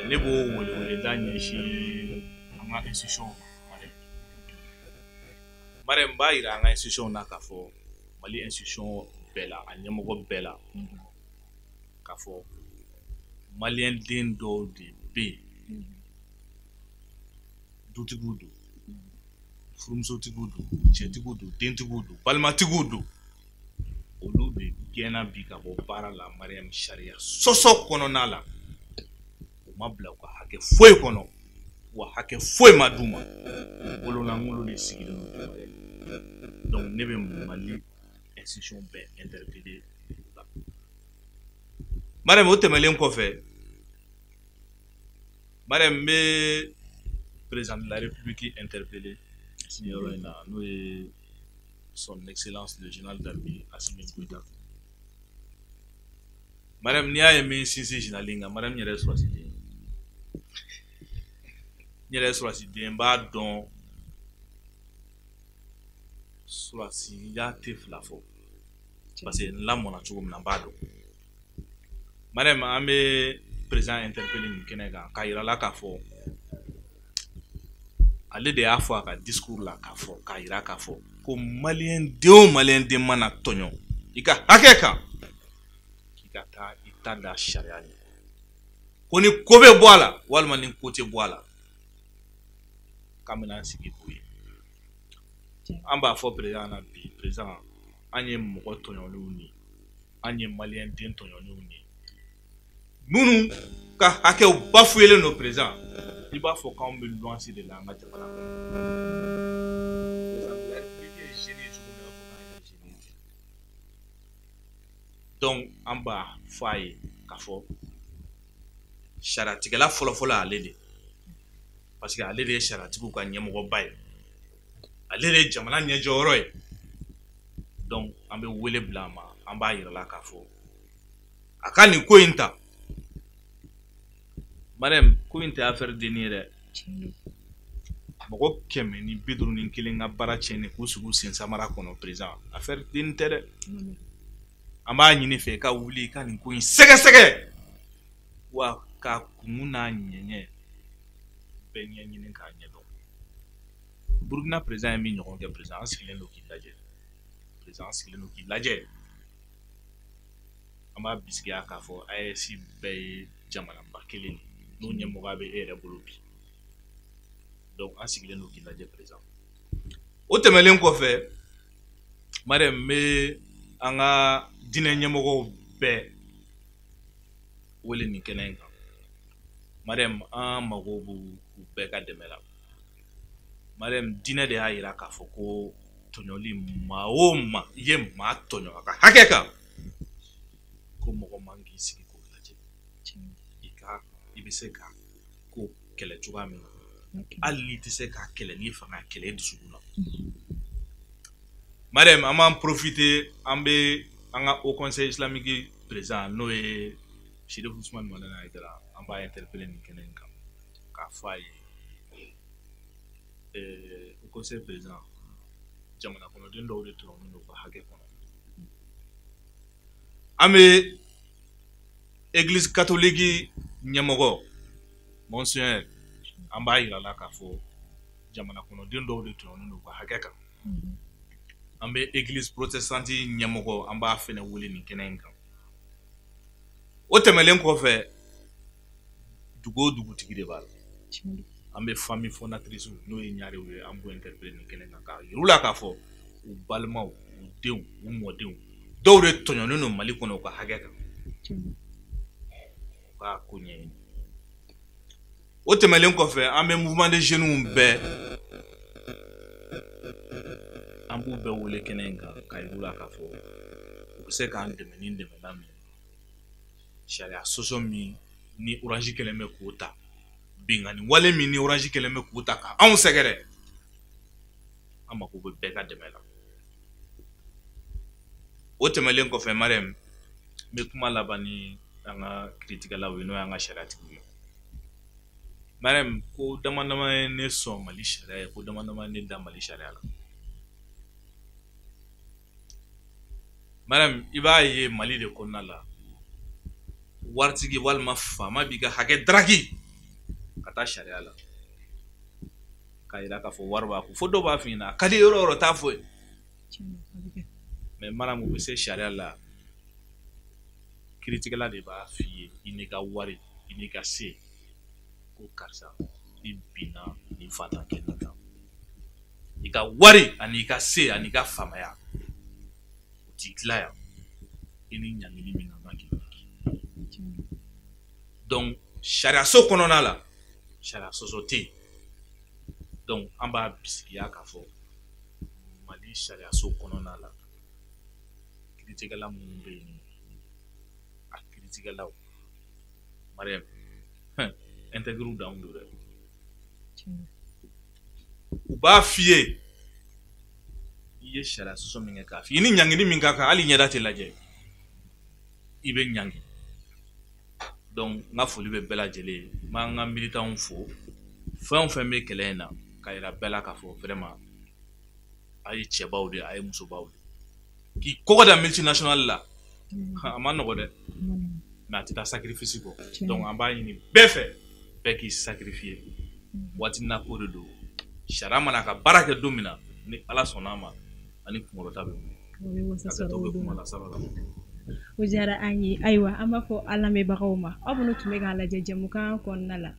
Ne b'o weleweleda ɲɛsin an ka institution ma. Mariam, n b'a yira an ka institution na k'a fɔ Mali institution bɛɛ la, a ɲɛmɔgɔ bɛɛ la, k'a fɔ malien den dɔw de bɛ yen, dutigiw don, furumusotigiw don, cɛtigiw don, dentigiw don, balimatigiw don, olu de gɛnna bi ka bɔ baara la. Mariam, sariya sɔsɔ kɔnɔna la, u ma bila u ka hakɛ foyi kɔnɔ, wa hakɛ foyi ma d'u ma, bololankolon de sigilen don. Donc ne bɛ Mali institution bɛɛ interpeller la. Mariam, o tɛmɛnen kɔfɛ, Mariam, n bɛ président de la République interpeller nin yɔrɔ in na, n'o ye son excellence le général d'armée Assimi Goïta. Mariam, n'i y'a ye n bɛ n sinsin général in kan, Mariam, n yɛrɛ ye sɔrɔsi den ye, n yɛrɛ ye sɔrɔsi den, n b'a dɔn sɔrɔsiya tɛ fila fɔ, parce que n lamɔnna cogo min na, n b'a dɔn. Mariam, an bɛ président interpeller nin kɛnɛ kan k'a yira la k'a fɔ ale de y'a fɔ a ka discours la, k'a fɔ k'a yira k'a fɔ ko malien den o malien den mana tɔɲɔ i ka hakɛ kan, k'i ka taa i ta da sariya ɲɛ, ko ni ko bɛ bɔ a la walima ni ko tɛ bɔ a la, k'an bɛna an sigi k'o ye. An b'a fɔ président na bi, président, an ye mɔgɔ tɔɲɔlenw ye, an ye maliyɛn den tɔɲɔlenw ye minnu ka hakɛw bafouélen don. Président, i b'a fɔ k'anw bɛ luwanse de la an ka jamana kɔnɔ. Président de la République ye jeune ye cogo min na, i b'a fɔ k'an yɛrɛ ye jeune ye ten. Donc an b'a fɔ a ye k'a fɔ sariyatigɛla fɔlɔfɔlɔ ale de, parce que ale de ye sariyatigiw ka ɲɛmɔgɔba ye, ale de ye jamana ɲɛjɔyɔrɔ ye. Donc an bɛ wele bila a ma, an b'a yira la k'a fɔ a ka nin ko in ta. Mariam, ko in tɛ affaire denni ye dɛ. Mɔgɔ 151 ka baara tiɲɛni k'u sigi u sen samara kɔnɔ, président, affaire denni tɛ dɛ. An b'a ɲini fɛ i ka wuli i ka nin ko in sɛgɛsɛgɛ, wa k'a kun n'a ɲɛɲɛ bɛɛ ɲɛɲini k'a ɲɛdɔn. Burukina président ye min ɲɔgɔn kɛ, président, an sigilen don k'i lajɛ. Président, an sigilen don k'i lajɛ. An b'a bisigiya k'a fɔ AES bɛɛ ye jamanaba kelen ye, n'o ɲɛmɔgɔya bɛ e yɛrɛ bolo bi. Donc an sigilen don k'i lajɛ, président. O tɛmɛnen kɔfɛ, Mariam, n bɛ an ka diinɛ ɲɛmɔgɔw bɛɛ wele nin kɛnɛ in kan. Mariam, an mago b'u bɛɛ ka dɛmɛ la. Mariam, diinɛ de y'a yira k'a fɔ ko tɔɲɔli, maa o maa i ye maa tɔɲɔ a ka hakɛ kan, ko mɔgɔ man k'i sigi k'o lajɛ. I ka i bɛ se ka ko kɛlɛ cogoya min na, hali n'i tɛ se k'a kɛlɛ n'i fanga kɛlɛ i dusukun na. Mariam, an b'an profiter, an bɛ an ka Haut Conseil islamique président, n'o ye Chérif Ousmane Madani Haïdara, an b'a interpeller nin kɛnɛ in kan k'a fɔ a ye, Haut Conseil président, jamana kɔnɔden dɔw de tɔɲɔnen don u ka hakɛ kɔnɔ. An bɛ église catholique ɲɛmɔgɔ monseigneur, an b'a yira la k'a fɔ jamana kɔnɔden dɔw de tɔɲɔnen don u ka hakɛ kan. An bɛ église protestante ɲɛmɔgɔ, an b'a fɛnɛ wele nin kɛnɛ in kan. O tɛmɛnen kɔfɛ, dugu o dugutigi de b'a la. An bɛ famille fondatrice, n'o ye ɲarew ye, an b'o interpeller nin kɛnɛ kan k'a yir'u la k'a fɔ u balimaw, u denw, u mɔdenw dɔw de tɔɲɔnen don Mali kɔnɔ u ka hakɛ kan, u k'a ko ɲɛɲini. O tɛmɛnen kɔfɛ, an bɛ mouvement de jeunes bɛɛ, an b'u bɛɛ wele kɛnɛ in kan k'a yir'u la k'a fɔ u bɛ se k'an dɛmɛ ni dɛmɛna min ye. Sariya sɔsɔ min ni Orange kɛlen bɛ k'o ta, binkanni wale min ni Orange kɛlen bɛ k'o ta ka anw sɛgɛrɛ, an mako bɛ bɛɛ ka dɛmɛ la. O tɛmɛnen kɔfɛ, Mariam, n bɛ kuma laban ni an ka kiritigɛlaw ye, n'o y'an ka sariyatigiw ye. Mariam, ko dama dama ye ne sɔn Mali sariya ye, ko dama dama ye ne da Mali sariya la. Mariam, i b'a ye Mali de kɔnɔna la, waritigi walima faama b'i ka hakɛ daraki ka taa sariya la k'a yira k'a fɔ wari b'a kun, fo dɔw b'a f'i ɲɛna a ka di yɔrɔ o yɔrɔ t'a fɔ ye. Mais Mariam, u bɛ se sariya la, kiritigɛla de b'a f'i ye i n'i ka wari, i n'i ka se, ko karisa i binna nin fantankɛ nin kan. I ka wari ani i ka se ani i ka faamaya o t'i tila yan, i ni ɲangili min ka kan k'i ɲangi. Donc sariyaso kɔnɔna la, sariya sɔsɔ tɛ yen. Donc an b'a bisigiya k'a fɔ Mali sariyaso kɔnɔna la, kiritigɛla minnu bɛ yen, a kiritigɛlaw, Mariam, intègre d'anw don dɛ. U b'a f'i ye i ye sariya sɔsɔ min kɛ, k'a f'i ye ni ɲangili min ka kan, hali ɲɛda tɛ lajɛ, i bɛ ɲangi. Donc n ka foli bɛ bɛɛ lajɛlen ye. N b'an ka militants fo, fɛn o fɛn bɛ kɛlɛ in na, k'a yira bɛɛ la k'a fɔ vraiment a ye cɛbaw de ye, a ye musobaw de ye. K'i kɔgɔ da multinational la, a ma nɔgɔ dɛ, mais a tɛ taa sacrifice kɔ. Donc an b'a ɲini bɛɛ fɛ, bɛɛ k'i sacrifier. Waati na ko de don, sariya mana ka baara kɛ don min na, ni Ala sɔnna a ma, ani kunkɔrɔta bɛ wuli. Hakɛto bɛ kuma la, sabala. O diyara an ye. Ayiwa, an b'a fɔ an lamɛnbagaw ma, aw minnu tun bɛ k'a lajɛ jɛmukan kɔnɔna la.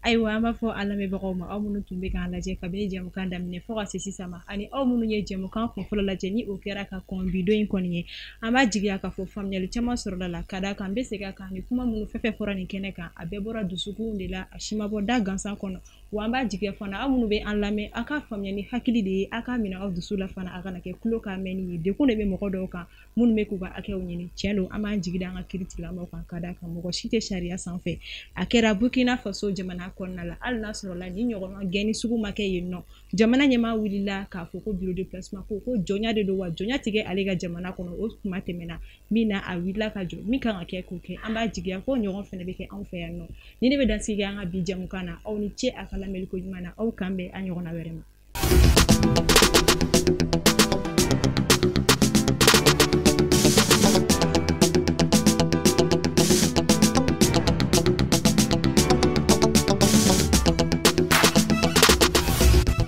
Ayiwa, an b'a fɔ an lamɛnbagaw ma, aw minnu tun bɛ k'an lajɛ kabini jɛmukan daminɛ fo ka se sisan ma, ani aw minnu ye jɛmukan kunfɔlɔ lajɛ ni o kɛra ka kɔn bi don in kɔni ye, an b'a jigiya k'a fɔ faamuyali caman sɔrɔla la. Ka d'a kan, n bɛ segin a kan, ni kuma minnu fɛn fɛn fɔra nin kɛnɛ kan, a bɛɛ bɔra dusukun de la, a si ma bɔ da gansan kɔnɔ. Wa an b'a jigiya fana, aw minnu bɛ an lamɛn, aw ka faamuya ni hakili de ye, aw k'a minɛ aw dusu la fana, a kana kɛ tulo k'a mɛnni ye. Degun de bɛ mɔgɔ dɔw kan minnu bɛ k'u ka hakɛw ɲini. Tiɲɛ don, an b'an jigi da an ka kiiri tigilamɔgɔw kan. Ka d'a kan, mɔgɔ si tɛ sariya sanfɛ. A kɛra Burkina Faso jamana kɔnɔna la, hali n'a sɔrɔla ni ɲɔgɔnna gɛnni sugu ma kɛ yen nɔ, jamana ɲɛmaa wulila k'a fɔ ko bureau de placement ko jɔnya de don, wa jɔnya tɛ kɛ ale ka jamana kɔnɔ. O kuma tɛmɛna min na, a wulila ka jɔ, min kan ka kɛ k'o kɛ. An b'a jigiya ko ɲɔgɔn fana bɛ kɛ anw fɛ yan nɔ. Ni ne bɛ dansigi an ka bi jɛmukan na, aw ni ce a ka lamɛnni ko ɲuman na. Aw kan bɛn a ɲɔgɔnna wɛrɛ ma.